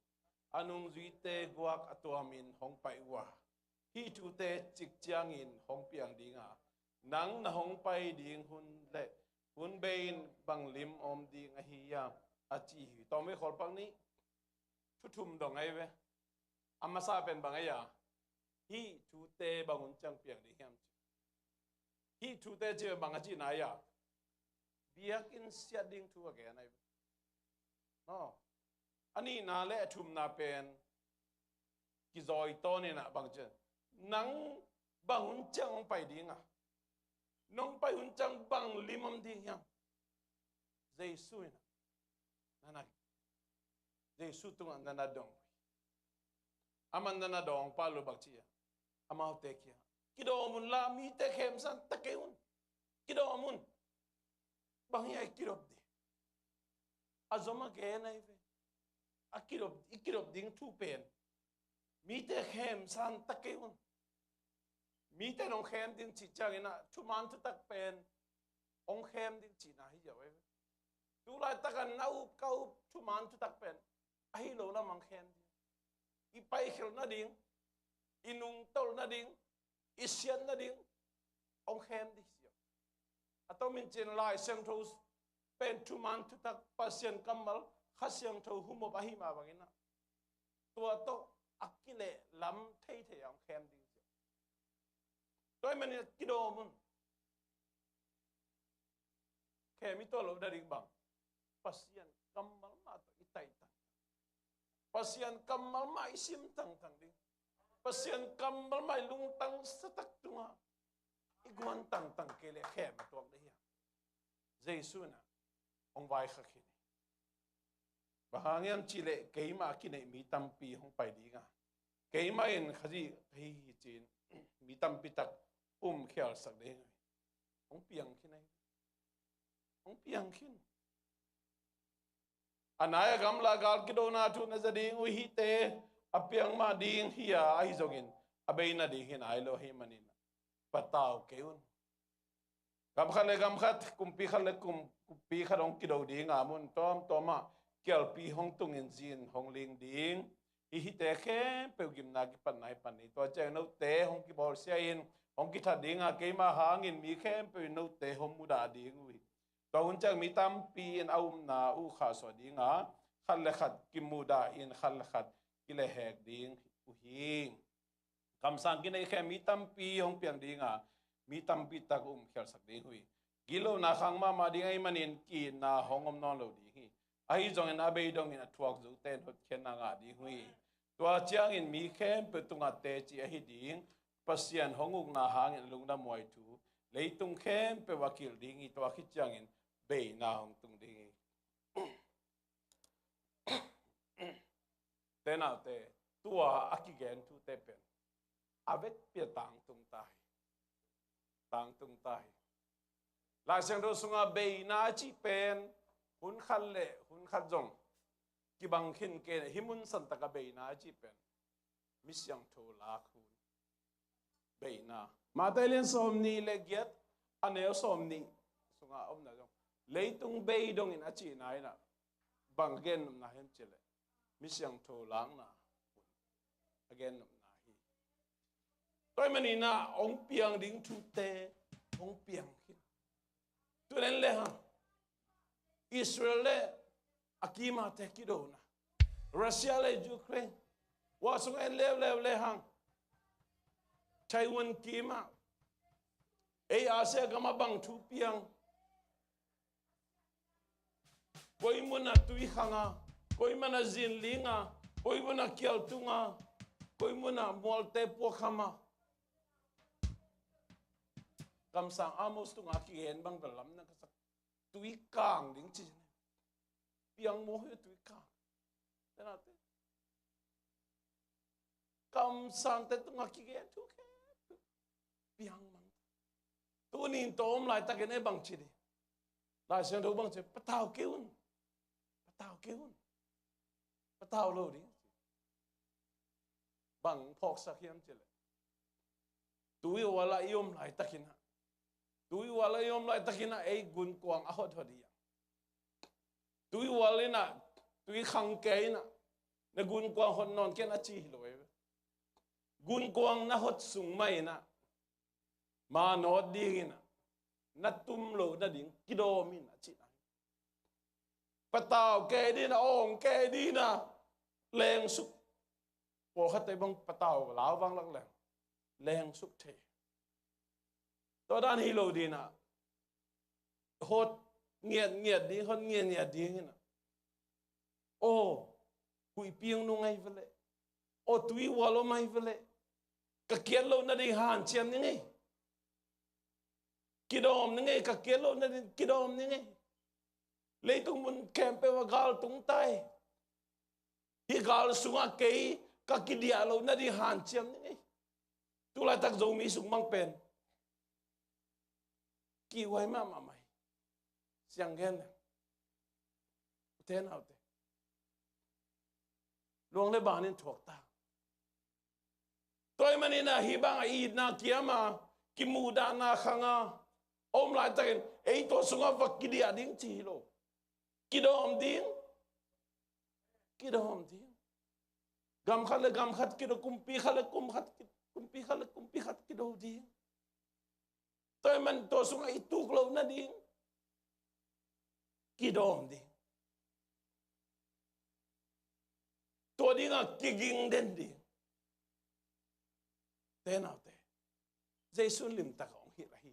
a nungzuite guak a tuamin hong pai uh a, hih thute cik ciangin hong piang ding a, nang na hong pai ding hun le hun bei in bang lim om ding ahi hiam, a ci hi. Tawm ve, khawl pak ni. Thu thum dong ahi ve. A masa pen bang ahi a, hih thute bang hun ciang piang ding hiam ci. Hih thute ci bang a cihna ahi a, biakinn siat ding thu a gen ahi ve. No. A nihna le a thumna pen kizawi tawn in ah bang ci, nang bang hun ciang hong pai ding a, nong pai hun ciang bang lim om ding hiam? Jesu in ah, nana, Jesu tungah nana dong uh hi. Aman nana dong pah lo bang ci a, amaute kiangah, kidawm un la, mite khemsan ta kei un. Kidawm un. Bang hia i kidop ding? A zom a gen ahi ve. A kidop, i kidop ding thu pen, mite khemsan ta kei un. Mite nong khem ding cih ciangin ah thuman thutak pen hong khem ding cihna hi ziau ahi ve. Tu laitakin na up ka up thuman thutak pen ahi lo lamah hong khem ding. I paikhialh nading, i nungtolh nading, i siat nading hong khem ding hi ziau. A tomin ci-in Lai Siangtho pen thuman thutak, Pasian kammal, Kha Siangtho humop ahi mah bangin ah, tua tawh a kilehlam theithei a hong khem ding hi ziau. Tua ahih manin kidawm un. Khem i tuah loh nading bang, Pasian kammal mah tawh i taih tangtang, Pasian kammal mah i sim tangtang ding, Pasian kammal mah i lungtang satak tungah i guan tangtang kei leh khem a tuak ding hi a. Jesu in ah hong vaikhak hi ni. Bang hang hiam cih leh keimah a kineih mi tampi hong pai ding a, keimah in Khazih ka hi hi ci-in mi tampi tak umkhialsak ding hi. Hong piang khin ahi. Hong piang khin. A nai a gamla gal kidona thu na za ding uh hihte a piang mah ding hi a, ahi zongin a bei nading hi nai lo ahih manin patau kei un. Gam khat le gam khat, kumpi khat le kum, kumpi khat hong kido ding a, mun tuamtuam ah kialpi hong tungin zin hong ling ding. Hih hihte khempeuh gimna kipatna hi pan hi. Tua ciang note hong kibawlsia in hong kithat ding a, keima hangin mi khempeuh in note hong mudah ding uh hi. Tua hun ciang mi tampi in a upna uh khahsuah ding a, khat le khat kimudah in khat le khat kilehhek ding uh hi. Kamsang kineih khem mi tampi hong piang ding a, mi tampi tak umkhialsak ding uh hi. Gitlohna khang mahmah ding ahih manin ki-itna hong om nawn lo ding hi. Ahi zongin a bei dongin a thuak zote in hotkhiatna ngah ding uh hi. Tua ciangin mi khempeuh tungah teci ahi ding, Pasian hong ukna hangin a lungdamuai thu leitung khempeuh a kilh ding hi. Tua khit ciangin beina hong tung ding hi. Te naute, tua a kigen thute pen a vekpi a tangtung ta hi. Tangtung ta hi. Lai Siangtho sungah beina a cih pen Hun khat le hun khat zong kibang khin kei na, hih mun santak a beina a cih pen mi siangtho lak hun. Beina. Matthai lian sawmnih le giat, a neu sawmnih sunga omna zong, leitung bei dongin a cihna in ah bang gennopna hiam cih leh mi siangtho lakna a gennopna hi. Tua ahih manin ah hong piang ding thute hong piang khin. Tu en le hang, Israel le a kimate kidona, Russia le Ukraine, hua sung en leuleu le hang, Taiwan kimah, ei Asia gamah bang thu piang, koi munah tui khanga, koi munah zinlinga, koi munah kialtunga, koi munah mualte puakhama. Kamsang Amos tunga kigen bang bel lam na ka sak, tui kang ding ci. Piang maw hi tui kang. Te na te. Kamsangte tunga kigen thu khempeuh piang mang. Tuni in tawh om laitakin ei bang ci ding? Lai Siangtho bang ci, patau kei un. Patau kei un. Patau lo ding. Bang phawksak hiam cih leh, tui ual ah i om laitakin ah, tui ual ah i om laitakin ah ei gunkuang a hothot hi a, tui ual in ah, tui khang kei in ah, na gunkuang hot nawn ken a ci hi lo ei ve. Gunkuang na hot sung mah in ah, ma nawt ding in ah, na tum loh nading kidawm in a cihna hi. Patau kei ding in ah, awng kei ding in ah, lengsuk. Pawlkhatte bang patau lau vanglak leng lengsuk thei. Tua dan hi lo ding in ah, hot ngiatngiat ding, hot ngiatngiat ding in ah, aw, huihpi hong nung ahi ve leh, aw, tui ual om ahi ve leh, ka kiat loh nading hanciam ning ei. Kidawm ning ei, ka kiat loh nading kidawm ning ei. Leitung mun khempeuh ah gal tung ta hi. Hih gal sungah kei ka kidiah loh nading hanciam ning ei. Tu laitak Zomi sung mang pen kihuai mahmah mai. Siang gen leng, ute naute, luang le ban in thuak ta. Tua ahih manin ah hih bang a itna kiam a, kimuhdahna khang a om laitakin ei tua sungah va kidiah ding ci hi lo. Kidawm ding. Kidawm ding. Gam khat le gam khat kido, kumpi khat le kum khat ki-, kumpi khat le kumpi khat kido ding. Tua ahih man tua sungah i tuk loh nading kidawm ding. Tua dingah kiging den ding. Te naute, Jesu in limtak a hong hilh ahi.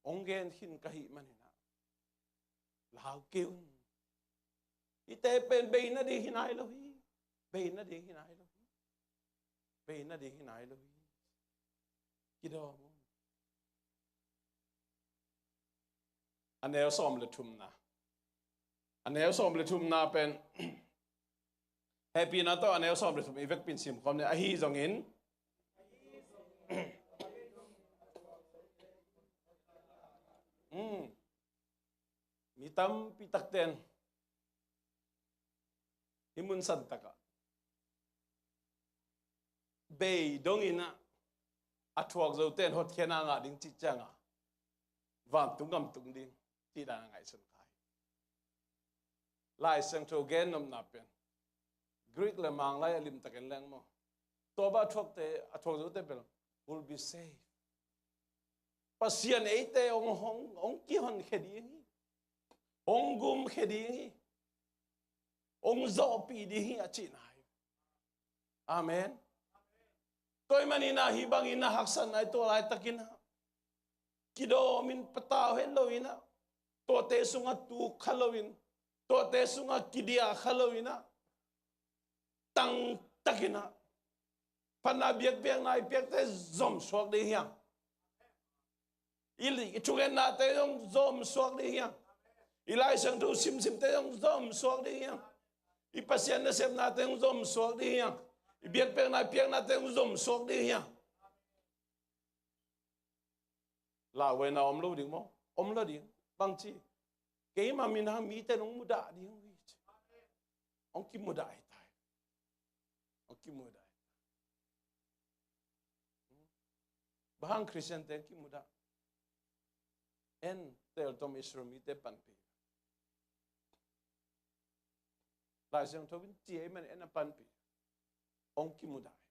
Hong gen khin ka hih manin ah, lau kei un. Hihte pen bei nading hi nai lo hi. Bei nading hi nai lo hi. Bei nading hi nai lo hi. Kidawm un. A neu sawm le thumna. A neu sawm le thumna pen, hehpihna tawh a neu sawm le thum i vekpi in sim khawm ni. Ahi zongin, um, mi tampi takte in hih mun santak ah bei dongin ah, a thuak zote in hotkhiatna ngah ding cih ciangah vantung gam tung ding cih dan a ngaihsun kha hi. Lai Siangtho gennopna pen Greek le Manglai a limtak en leng maw, tua bang a thuakte, a thuak zote bel will be saved. Pasian eite hong, hong, hong kihonkhia ding hi. Hong gumkhia ding hi. Hong zawhpih ding hi a cihna hi. Amen. Tua ahih manin ah hih bangin ah haksatna i tuah laitakin ah, kidawm in, patau het loin ah, tuate sungah tuk kha loin, tuate sungah kidiah kha loin ah, tangtakin ah, phatna biakpiakna i piakte zomsuak ding hi hang. I, i thungennate zong zomsuak ding hi hang. I Lai Siangtho simsimte zong zomsuak ding hi hang. I Pasian nasepnate zong zomsuak ding hi hang. I biakpiakna i piaknate zong zomsuak ding hi hang. Lauhuaina om lo ding maw? Om lo ding. Bangci? Keima min hang mite nong mudah ding uh hi ci. Hong kimudah hi ta hi. Hong kimudah hi ta. Bang hang Khristiante hong kimudah? En teltom Israel mite panpih. Lai Siangtho in ci ahih manin en a panpih. Hong kimudah hi.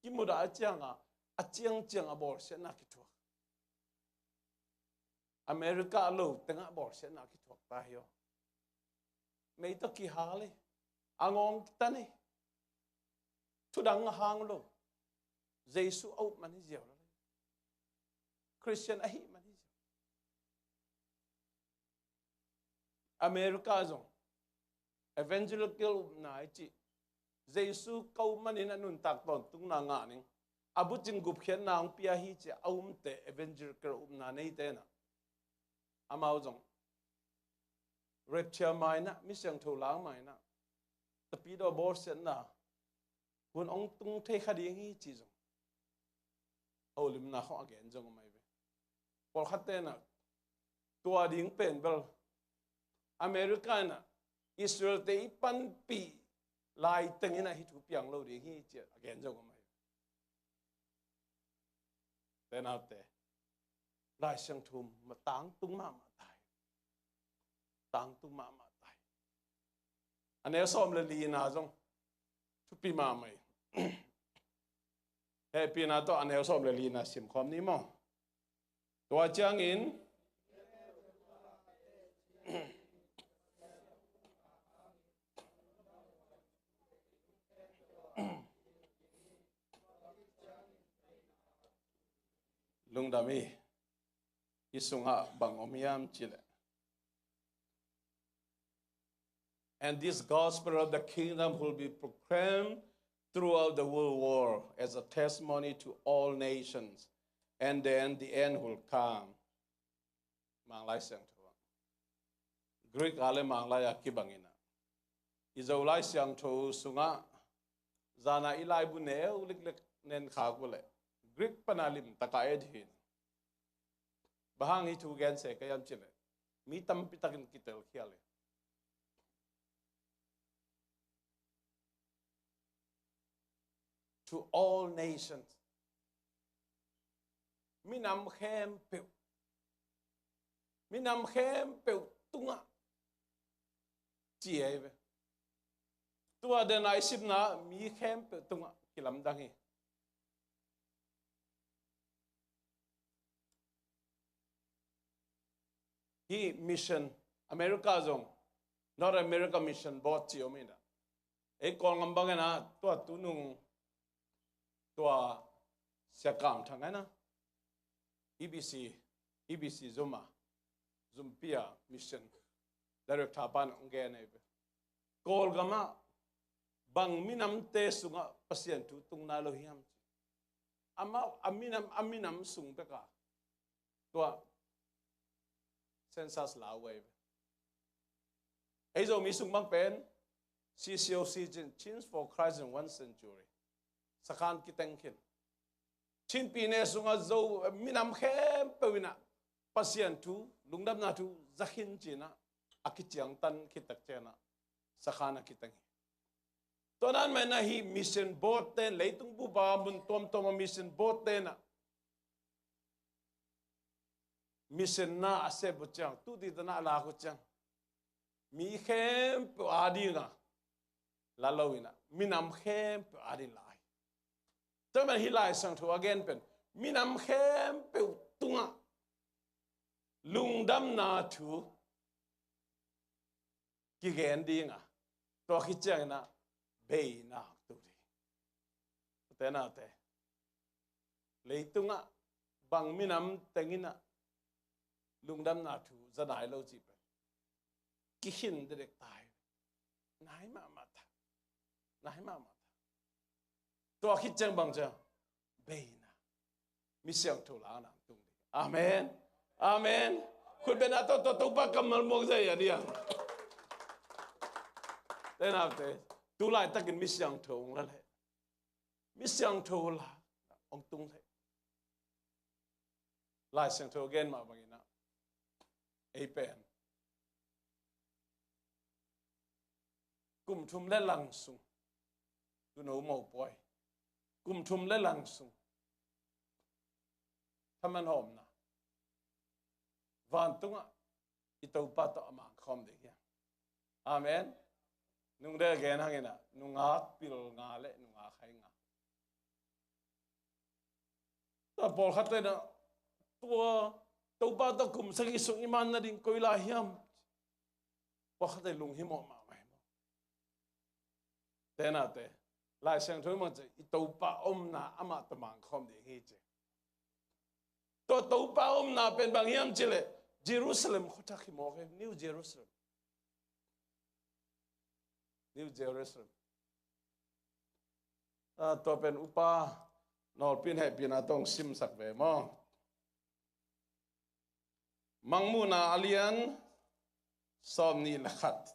Kimudah a cianga, a ciangciang a bawlsiatna kithuak. America lo tengah bawlsiatna kithuak ta hi aw. Mei tawh kihal hi. A ngawng kitan hi. Thudang a hang lo. Jesu a up man hi ziau lo. Khristian ahih man hi ziau. America zong evangelical upna i cih, Jesu ko manin a nuntak tawntungna ngah ning, a bucing gupkhiatna hong pia hi ci a umte, evangelical upna neite na, amau zong rapture ma-in ah, mi siangtho lak ma-in ah, tapidaw bawlsiatna hun hong tung thei kha ding hi ci zong holimna khawng a gen zong om ahi ve. Pawlkhatte na tua ding pen bel America na Israel-te i panpih laiteng in ah hih thu piang lo ding hi ci a gen zong om ahi ve. Tenaute, Lai Siangtho ma tangtung mahmah ta hi. Tangtung mahmah ta hi. A neu sawm le lina zong thupi mahmah hi. Hehpihna tawh a neu sawm le lina simkhawm ni maw? Tua ciangin lungdam hi. Hih sungah bang om hiam cih leh, "And this gospel of the kingdom will be proclaimed throughout the whole world as a testimony to all nations, and then the end will come." Manglai Siangtho ah, Greek a le Manglai a kibangin ah, i Zolai Siangtho sungah zana i laibu neu liklek nen khak uh leh Greek pana limtaka et hi. Bang hang hih thu gen se ka hiam cih leh, mi tampi takin kitelkhial hi. To all nations. Minam khempeuh. Minam khempeuh tungah ci ahi ve. Tua den a i simna mi khempeuh tungah kilamdang hi. Hih mission, America zong, North America Mission Board ci om hi na. Ei Kawlgam bangin ah, tua tunung, tua Sia Kam Thang hi na. E B C, E B C zum a, zumpi a mission director pan hong gen ahi ve. Kawlgam ah bang minamte sungah Pasian thu tung nai lo hiam ci. Amau, a minam, a minam sung bek a tua census la uh ahi ve. Ei Zomi sung bang pen C C O C cin, Church for Christ in One Century. Sakhan kiteng khin. Chin pyine sungah Zo minam khempeuh in ah Pasian thu, lungdamna thu za khin ci-in ah a kiciangtan khit tak ciangin ah sakhan a kiteng hi. Tua dan mah in ah hih mission board ten, leitung bup a mun tuamtuam a mission board ten ah mission na a sep uh ciang, tu ti ta na a lak uh ciang, mi khempeuh ading a la lo in ah, minam khempeuh ading la hi. Tua man hih Lai Siangtho a gen pen, minam khempeuh tungah lungdamna thu kigen ding a, tua khit ciangin ah beina hong tung ding. Ute naute, leitungah bang minam teng in ah lungdamna thu za nai lo cih pen kikhin dedek ta hi. Nai mahmah ta. Nai mahmah ta. Tua khit ciang bang ciang beina, mi siangtho lakna tung ding. Amen. Amen. Khut beng a tawh, tawh, Topa kammal muang zai a diang. Ute naute, tu laitakin mi siangtho hong la leh, mi siangtho la hong tung leh, Lai Siangtho gen mah bangin ah, ei pen kum thum le lang sung, tuuno mopawi, kum thum le lang sung thaman hawmna vantungah i Topa tawh a mangkhawm ding hiam? Amen. Nungdek gen hangin ah, nungak pil nga le nungak hai nga. Tua pawlkhat in ah, tua Topa tawh kum sagih sung i man nading koi lai hiam? Pawlkhat in lunghimawh mahmah hi maw? Tenate, Lai Siangtho in bang ci, i Topa omna amah tawh mangkhawm ding hi ci. Tua Topa omna pen bang hiam cih leh Jerusalem khuathak hi mawk hi, New Jerusalem. New Jerusalem. Ah, tua pen upa nawlpi in hehpihna tawh simsak ve maw. Mangmuhna a lian sawmnih le khat.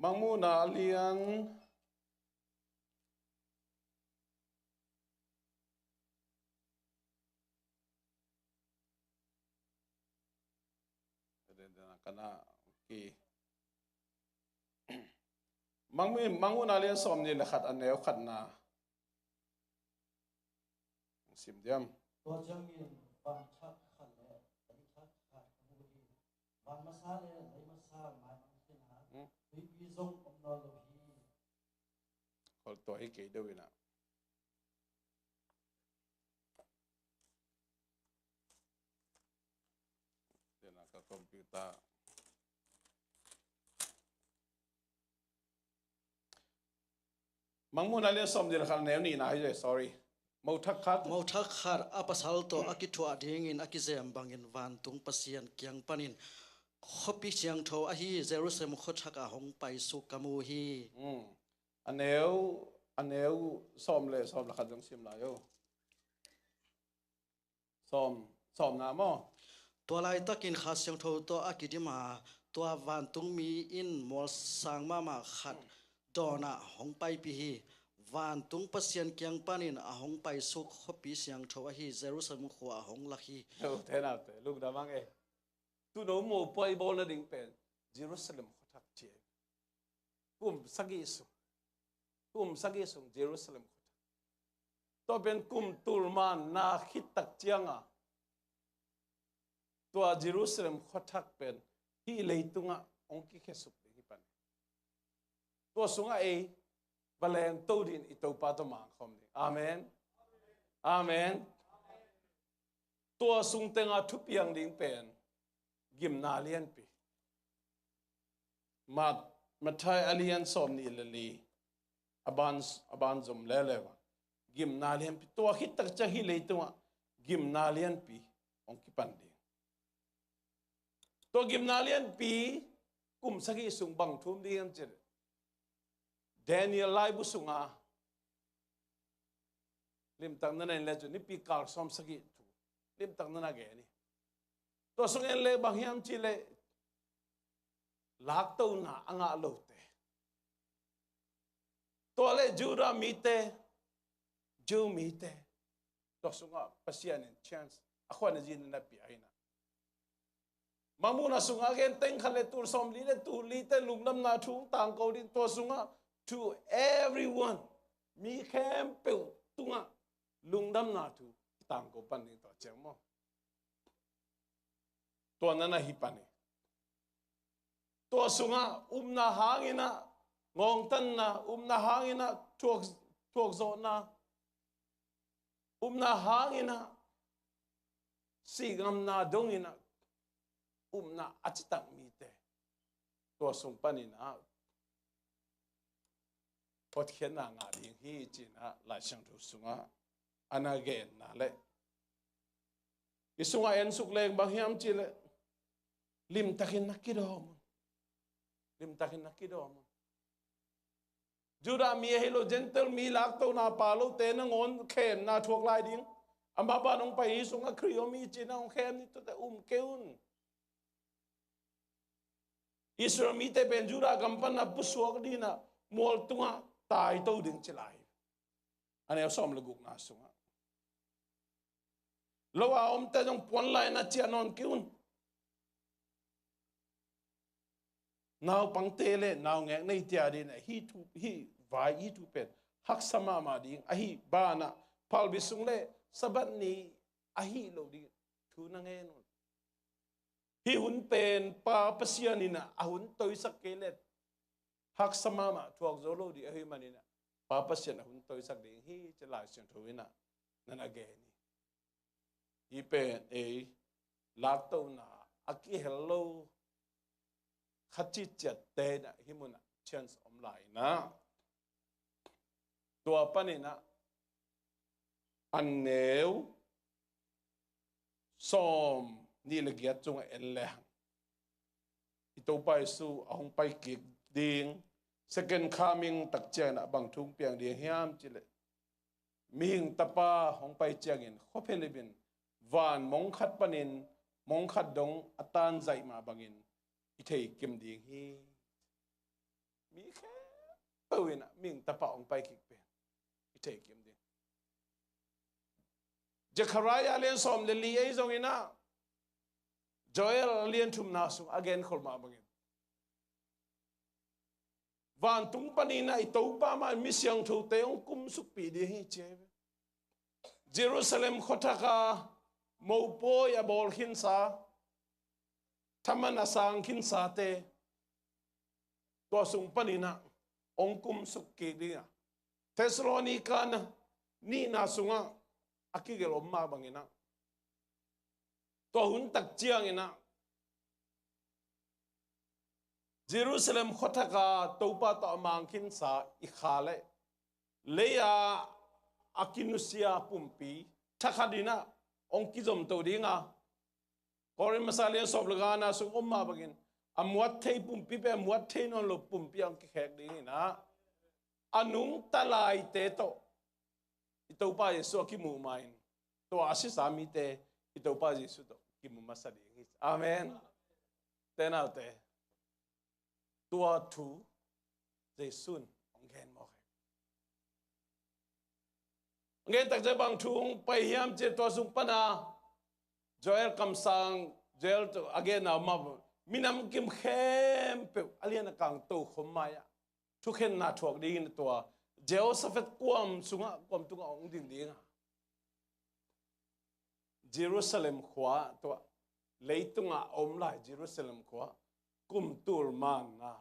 Mangmuhna a lian Mangmu-, Mangmuhna a lian sawmnih le khat a neu khatna. Sim diam. Tua ciangin van thak khat le lei thak khat ka hmu hi. Van masa le lei masa maimang khin a, hmm, tuipi zong om nawn lo hi. Khol tua hi kei deuh in ah. Tena ka computer. Mangmuhna lian sawmnih le khat neu nihna hi ve, sorry. Mo thak khat. Mo thak khat a pasal tawh a kithuah dingin a kizem bangin vantung Pasian kiang panin khuapi siangtho ahi Jerusalem khuathak ah hong paisuk ka mu hi. Hmm. A neu, a neu sawm le, sawm le khat zong sim lai o. Sawm, sawmna maw? Tua laitakin Kha Siangtho tawh a kidim a, tua vantungmi in mualsang mahmah khat dawnah hong paipih hi. Vantung Pasian kiang panin a hong paisuk khuapi siangtho ahi Jerusalem khua a hong lak hi. Yo, te nau te, lungdam ang e. Tuuno mopawi bawl nading pen Jerusalem khuathak ci e. Kum sagih sung, kum sagih sung Jerusalem khuathak. Tua pen kum tulman na khit tak cianga tua Jerusalem khuathak pen hih leitungah hong kikhiasuk ding hi pan. Tua sungah ei va lengto dingin i Topa tawh mangkhawm ding. Amen. Amen. Tua sung tenga thupiang ding pen gimna lianpi. Mat-, Matthai a lian sawmnih le li, a ban, a ban zom lele va. Gimna lianpi. Tua khit tak ciang hih leitungah gimna lianpi hong kipan ding. Tua gimna lianpi kum sagih sung bang thu om ding hiam cih leh, Daniel laibu sunga limtak na na en le cu nipi kal sawm sagih thu limtak na na gen hi. Tua sung en le bang hiam cih leh laktona a ngah lote, tua le Judah mite, Jew mite, tua sungah Pasian in chance a khuan a zin na pia hi na. Mangmuhna sungah gen teng khat le tul sawmli le tul lite lungdamna thu tangko ding, tua sungah to everyone, mi khempeuh tungah lungdamna thu tangko pan ding tua ciang maw. Tua na na hi pan hi. Tua sungah upna hanginah ngawngtanna, upna hanginah thuak, thuakzawhna, upna hanginah sihngamna donginah upna a citak mite tua sung paninah hotkhiatna ngah ding hi cinah Lai Siangtho sungah a na genna le i sungah ensuk leng bang hiam cih leh limtakin na kidawm un. Limtakin na kidawm un. Judah mi ahi lo, Gentile mi laktona pha lote nangawn khenna thuak lai ding. Amah ban hong pai hi sungah Khrih om hi ci-in ah hong khem ni, tuate um kei un. Israel mite pen Judah gam pan a pusuak dingin ah mual tungah taito ding ci lai hi. A neu sawm le gukna sungah lo a omte zong puanlai-in ah ciah nawn kei un. Naupangte le naungek neite adingin ah hih thu, hih vai, hih thu pen haksa mahmah ding. Ahi banah phalbi sung le Sabbath ni ahih loh ding thu na ngen un. Hih hun pen Pa Pasian in ah a hun toisak kei leh haksa mahmah, thuak zo lo ding ahih manin ah Pa Pasian a hun toisak ding hi ci Lai Siangtho in ah na na gen hi. Hih pen ei laktohna a kihel lo khat citciatte in ah hih munah chance om lai-in ah, tua panin ah a neu sawm nih le giat sungah en le hang, i Topa Jesu a hong pai kik ding, second coming tak ciangin ah bang thu hong piang ding hiam cih leh, Mihing Tapa hong pai ciangin khuaphialip in van mong khat panin mong khat dong a tanzaih mah bangin i theikim ding hi. Mi khempeuh in ah Mihing Tapa hong pai kik pen i theikim ding. Zechariah a lian sawm le li ei zongin ah, Joel a lian thumna sung a genkhol mah bangin, vantung panin ah i Topa mah in mi siangthote hong kumsukpih ding hi ci hi. Jerusalem khuathak a mopawi a bawl khinsa, thaman a sang khinsate, tua sung panin ah hong kumsuk kik ding a, Thessalonica nihna sungah a kigelh om mah bangin ah, tua hun tak ciangin ah Jerusalem khuathak a Topa tawh a mang khinsa i kha le lei a a kinusia pumpi thakhat in ah hong kizomto ding a, Korin masa lian sawm le ngana sung om mah bangin, a muat thei pumpi pen a muat thei nawn lo pumpi ah hong kikhek ding in ah, a nungta laite tawh i Topa Jesu a kimuh ma-in, tua a sisa mite i Topa Jesu tawh kimu masa ding hi. Amen. Te naute, tua thu Jesu in hong gen mawk hi. Hong gen takte bang thu hong pai hiam cih leh, tua sung pan a Joel kamsang, Joel tawh a genna om mah, minam kim khempeuh a lian a kang tokhom mai-ah thukhenna thuak dingin tua Jehoshaphat kuam sungah, kuam tungah hong ding ding a, Jerusalem khua, tua leitungah a om lai Jerusalem khua, kumtul manna,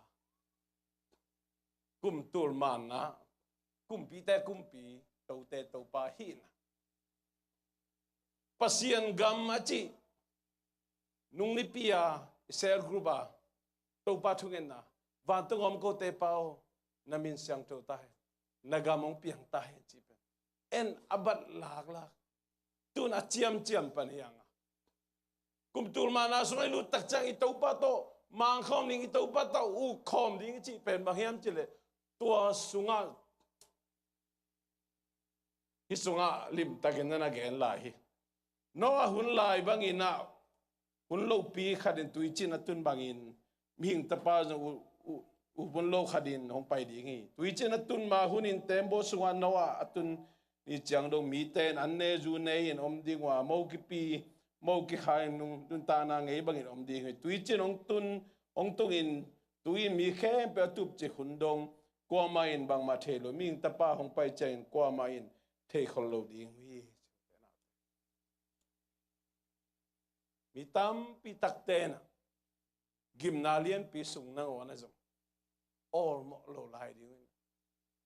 kumtul manna, kumpite kumpi, tote Topa hihna, Pasian gam a cih nungnipi a i cell group a Topa thungetna, vantung a om kote Pa aw, na min siangtho ta hen, na gam hong piang ta hen cih pen en a bat laklak, tu-in a ciamciam pan hi hang a, kumtul manna sungah i lut tak ciang i Topa tawh mang khawm ding, i Topa tawh uk khawm ding i cih pen bang hiam cih leh, tua sungah, hih sungah limtakin na na gen lai hi. Noah hun lai bangin ah, hun lopi khat in tuiciin a tun bangin, mihing tapa zong u, u, u hun lo khat in hong pai ding hi. Tuiciin a tun ma hunin tembaw sungah Noah a tun ni ciang dong mite in an ne zu ne in om ding uh a, mo kipi, mo kikha in nung, nuntakna ngei bangin om ding hi. Tuiciin hong tun, hong tungin, tui in mi khempeuh a tupcik hun dong, kuamah in bangmah thei lo, mihing tapa hong pai ciangin kuamah in thei khol lo ding uh hi. Mi tampi takte in ah gimna lianpi sung nangawn ah zong awlmawh lo lai ding uh hi.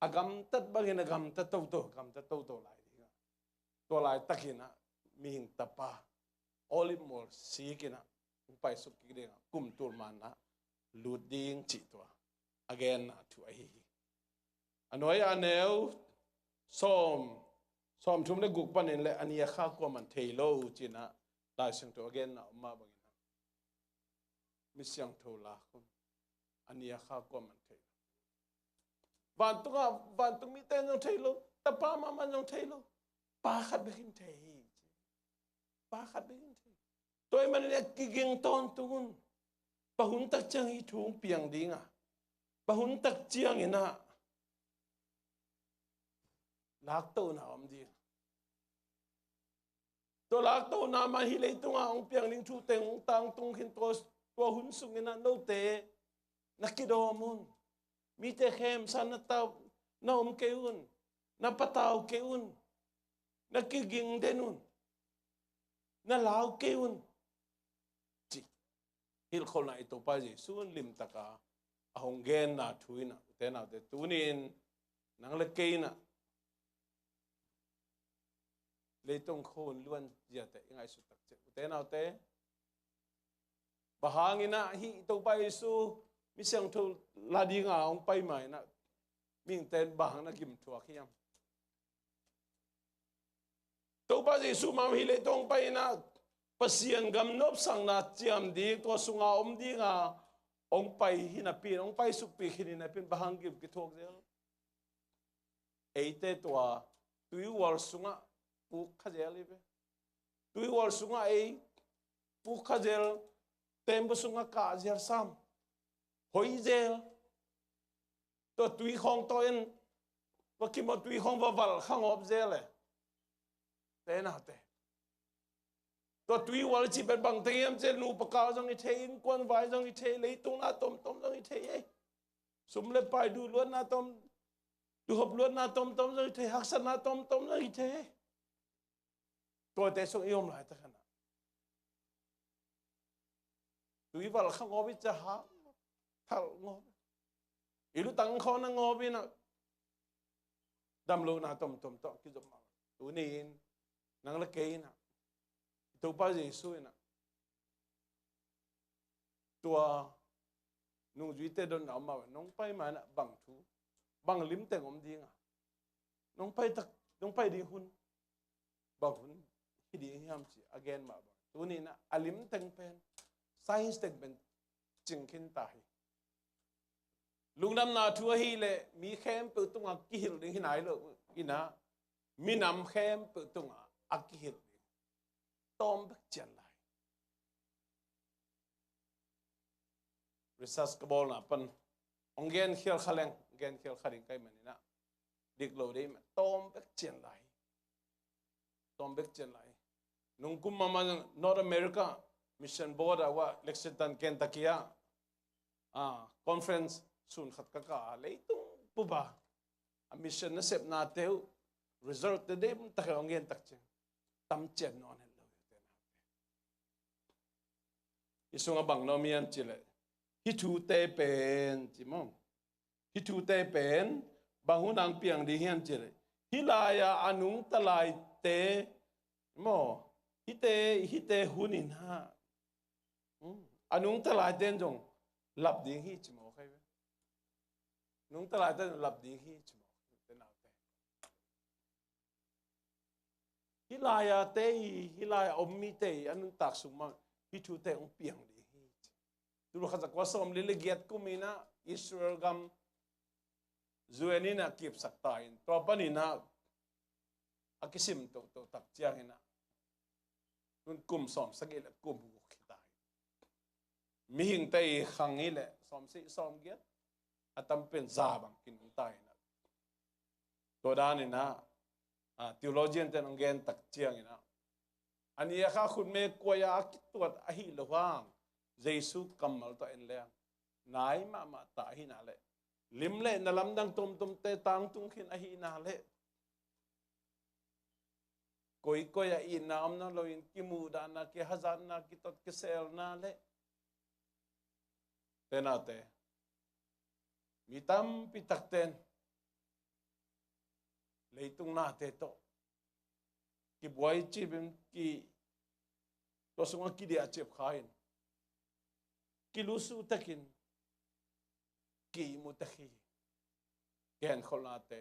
A gamtat bangin a gamta toto, gamta toto lai ding a, tua laitakin ah mihing tapa Olive mual sikin ah hong paisuk kik ding a, kumtul manna lut ding cih tua a genna thu ahi hi. A nuai a neu sawm, sawmthum le guk panin le a ni a kha kuamah in thei lo ci-in ah Lai Siangtho a genna om mah bangin ah, mi siangtho lak un, a ni a kha kuamah in thei lo. Vantung ah, vantung mite in zong thei lo, tapa mahmah in zong thei lo, Pa khat bek in thei hi ci. Pa khat bek in thei. Tua ahih manin a kiging tawntung un. Bang hun tak ciang hih thu hong piang ding a, bang hun tak ciangin ah laktohna om ding. Tua laktohna mah hih leitungah hong piang ding thu teng hong tangtung khin, tua, tua hun sungin ah note na kidawm un. Mite khemsa na tau, na om kei un. Na patau kei un. Na kiging den un. Na lau kei un, ci hilhkholhna i Topa Jesu in limtaka a hong genna thu in ah, ute naute, tuni-in nang le kei in ah leitung khua hun luan ziate i ngaihsut tak ciang, ute naute, bang hangin ah hih Topa Jesu mi siangtho la dinga hong pai ma in ah mihingte in bang hang na gim thuak hiam? Topa Jesu mah hih leitung hong pai in ah Pasian gam nopsakna ciam ding, tua sunga om dinga hong pai hi napi in, hong pai sukpih khin hi napi in, bang hang gim kithuak zel? Eite tua tuihual sungah puk kha zel hi ve. Tuihual sungah ei puk kha zel, tembaw sungah kah zel sam, hoi zel. Tua tuikhawng tawh in, va kim aw, tuikhawng va valh kha ngawp zel e. Te naute, tua tuihual cih pen bang teng hiam cih leh nupa kau zong hi thei, innkuan vai zong hi thei, leitung na tomtom zong hi thei ei. Sum le pai, duh luatna tom, duhhop luatna tomtom zong hi thei, haksatna tomtom zong hi thei ei. Tuate sung i om laitak in ah tuivalh kha ngawp hi, ca hang thalh ngawp hi, i lutang khawng na ngawp in ah damlohna tomtom tawh kizom mah. Tuni-in nang le kei in ah i Topa Jesu in ah tua nungzuite dotna om mah, nong pai ma in ah bang thu, bang limteng om ding a, nong pai tak, nong pai ding hun bang hun hi ding hiam ci a gen mah bang, tuni in ah a limteng pen, science teng pen cing khin ta hi. Lungdamna thu ahih leh mi khempeuh tungah kihilh ding hi nai lo in ah, minam khempeuh tungah a kihilh ding tawm bek cian lai. Research ka bawlna pan hong genkhial kha leng, genkhial kha ding ka hih manin ah dik lo ding, tawm bek cian lai. Tawm bek cian lai. Nung kum mahmah North America Mission Board ah, Lexington, Kentucky ah, ah, conference sun khat ka kah a, leitung bup a a mission nasepnate uh result te deih tak a hong gen tak ciang tam cian nawn het lo hi, ute naute. Hih sungah bang na om hiam cih leh, hih thute pen, ci maw, hih thute pen bang hun a hong piang ding hiam cih leh, hih lai-a a nungta laite maw, hihte, hihte hun in ah, hmm, a nungta laite in zong lap ding hi, ci mawk hi ve. Nungta laite in lap ding hi, ci mawk hi, ute naute. Hih lai-a te i, hih lai-a om mite i a nuntak sung mah hih thute hong piang ding hi, ci. Tul khat za kua sawmli le giat kum in ah Israel gam U N in ah kipsak ta in, tua panin ah a kisim toto tak ciangin ah, tun kum sawmsagih le kum guk hi ta hi. Mihingte i khang hi leh sawmsagih, sawmgiat, a tam pen za bang kinungta in ah. Tua dan in ah, ah, theologian ten hong gen tak ciangin ah, a nih a kha khutme kuai-a a kituat ahih loh hang, Jesu kammal tawh en leng nai mahmah ta ahih na leh, lim le na lamdang tomtomte tangtung khin ahih na leh, koikoi ah itna om nawn loin kimuhdahna, kihazatna, kitot kiselna le, ute naute, mi tampi takte in leitung nate tawh kibuai cip in, ki, tua sungah kidiah cip kha in, kilusu tek in, ki-ihmu tek hi. Genkholhnate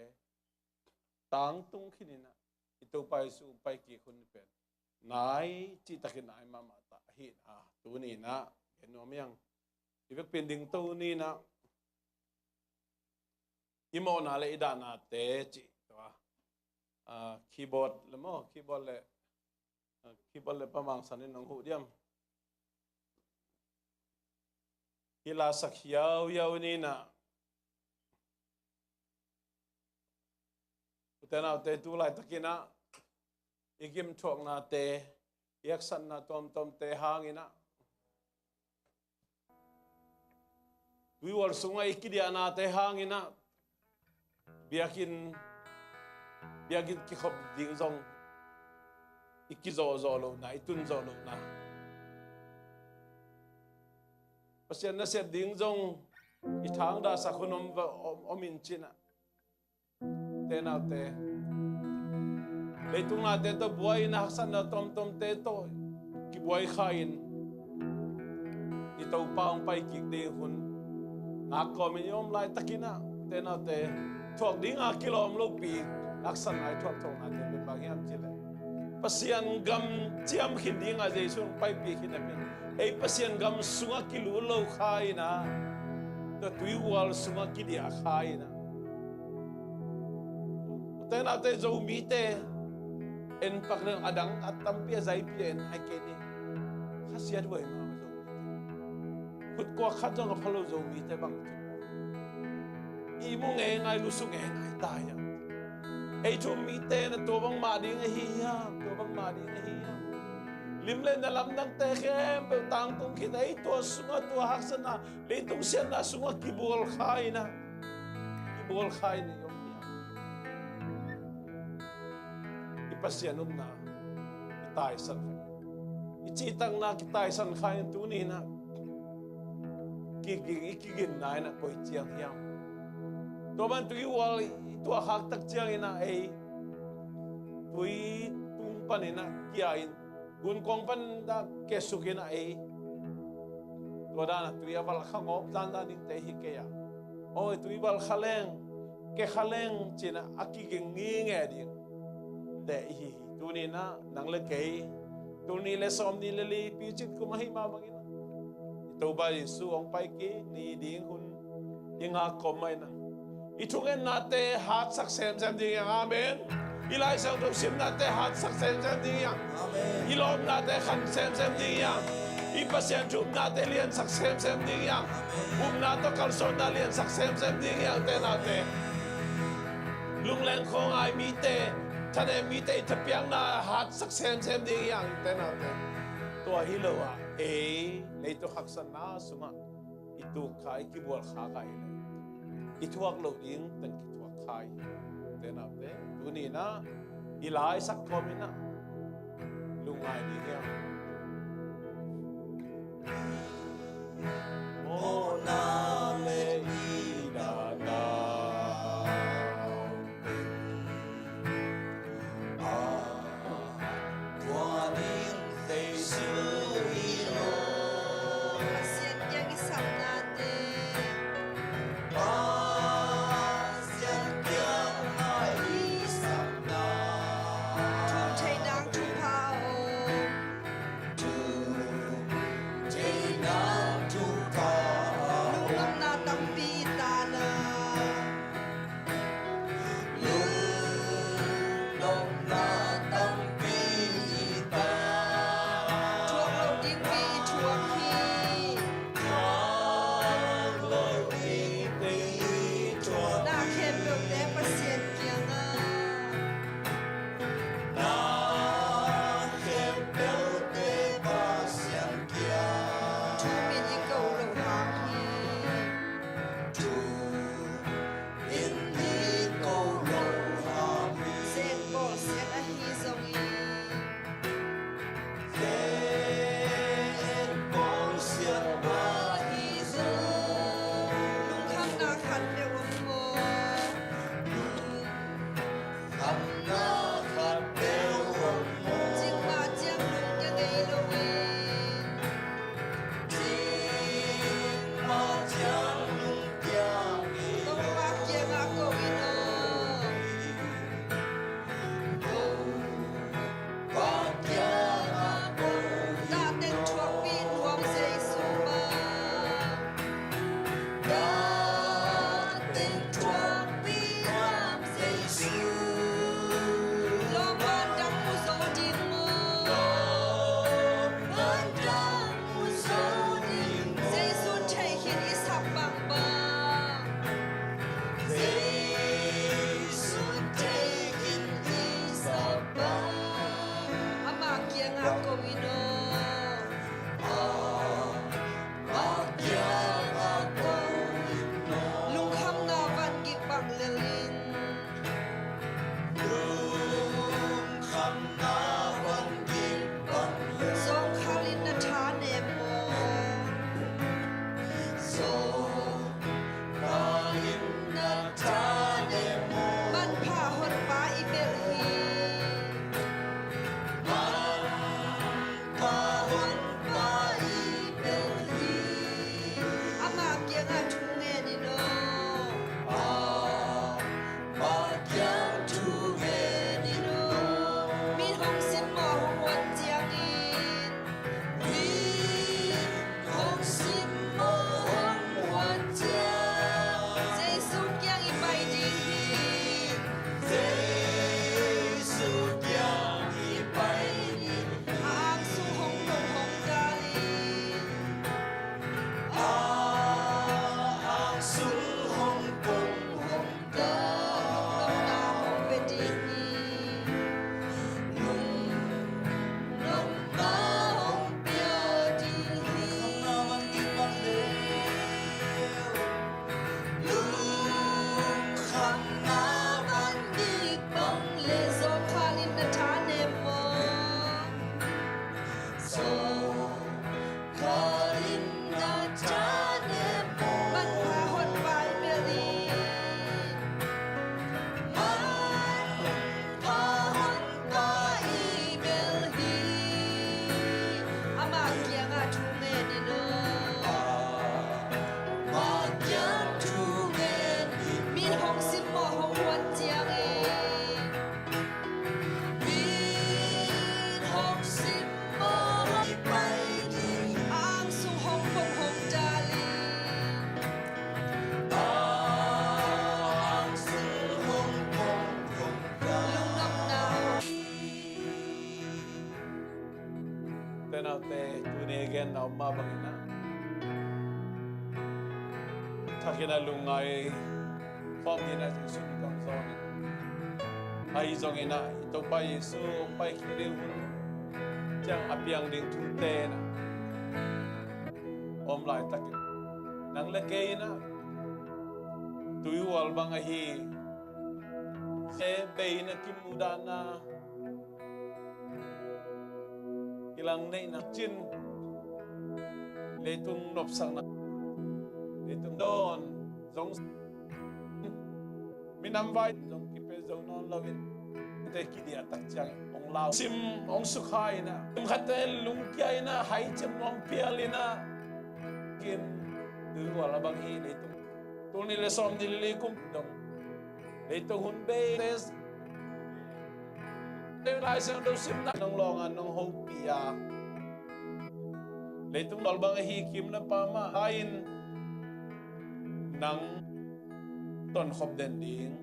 tangtung khin in ah, i Topa Jesu pai kik hun pen nai cihtakin nai mahmah ta ahih na, tuni in ah gen nuam hi ing. I vekpi in dingto ni in ah, i mawhna le i dahnate cih tua, ah, keyboard le maw, keyboard le Khipal le pamang san in nong huh diam? Hi la sak hiauhiau ni na. Ute naute, tu laitakin ah i gimthuaknate, i haksatna tuamtuamte hangin ah, tuihual sungah i kidiahnate hangin ah, biakinn, biakinn kikhop ding zong i kizawhzawh lohna, i tunzawh lohna, Pasian nasep ding zong i thangdahsak hun om, om, om in cin ah, ute naute, leitung nate tawh buai in ah, haksatna tuamtuamte tawh kibuai kha in, i Topa hong pai kik ding hun ngak kawmin i om laitakin ah, ute naute, thuak ding a kilawm lopi haksatna i thuak thongnate pen bang hiam cih leh, Pasian gam ciam khin ding a Jesu hong paipih khin a pen, ei Pasian gam sungah kilut lo kha in ah, tua tuihual sungah kidiah kha in ah, ute naute, Zomite en pak leng, a dang a tampi a zaipi a en nai kei ni. Khasiat huai mahmah Zomite. Khut kuak khat zong a pha lo Zomite bang ci. I mu ngeingai, lusu ngeingai ta hiam? Ei thu-um mite na tua bangmah ding ahi hiam? Tua bangmah ding ahi hiam? Lim le na lamdangte khempeuh tangtung khin, ei tua sungah, tua haksatna, leitung siatna sungah kibual kha in ah, kibual kha in ah i om hiam? I Pasian upna i taisan kha, i cihtakna kitaisan kha in, tuni in ah kiging, i kiginna in ah koi ciang hiam? Tua ban tuihual i tuahkhak tak ciangin ah ei tui tung panin ah kia in, gunkuang pan ah kiasuk in ah ei tua dan a tui a valh kha ngawp zanzan dingte hi kei a, aw, tui valh kha leng, kia kha leng ci-in ah a kiging ngingei dingte i hi hi. Tuni in ah nang le kei, tul nih le sawmnih le li picin kum ahih mah bangin ah, i Topa Jesu hong pai kik ni ding hun i ngak kawm mah in ah, i thungennate hatsak semsem ding hi hang. Amen. I Lai Siangtho simnate hatsak semsem ding hi hang. Amen. I lawpnate khan semsem ding hi hang. I Pasian thu-upnate liansak semsem ding hi hang. Amen. Upna tawh kalsuanna liansak semsem ding hi hang, ute naute. Lungleng khawngai mite, thanem mite i thapiakna hatsak semsem ding hi hang, ute naute. Tua hi lo ah, ei leitung haksatna sungah i tuk kha, i kibual kha kha hi lo. I thuak loh ding teng kithuak kha hi. Ute naute, tuni in ah i laisak kawmin ah lungngai ding hi hang. Mawhna le i dahna pen a tua ding Jesu hi lo. Pasian kiang i sapnate. Pasian kiang a i sapna. Thum thei nang thupha aw. Thum thei nang thupha. Naute, tuni a gen na om mah bangin ah, thakin a lungngai khawm dingin ah Jesu min tawh zong, ahi zongin ah i Topa Jesu hong pai kik ding hun ciang a piang ding thute na om laitakin, nang le kei in ah tuihual bang ahi, se bei in ah kimu dan a kilang neihna cin, leitung nopsakna, leitung dawn zong, minam vai zong kipia zo nawn loin, te kidiah tak ciang hong lau sim, hong sukha in ah, kum khatte lungkia in ah, hai cem hong pial in ah, kin tuihual a bang hi leitung. Tul nih le sawm nih le li kum dong, leitung hun bei te, te Lai Siangtho simna nong lawng a nong hopih a, leitung dawn bang ahi kim na pa mah a in, nang tonkhop den ding,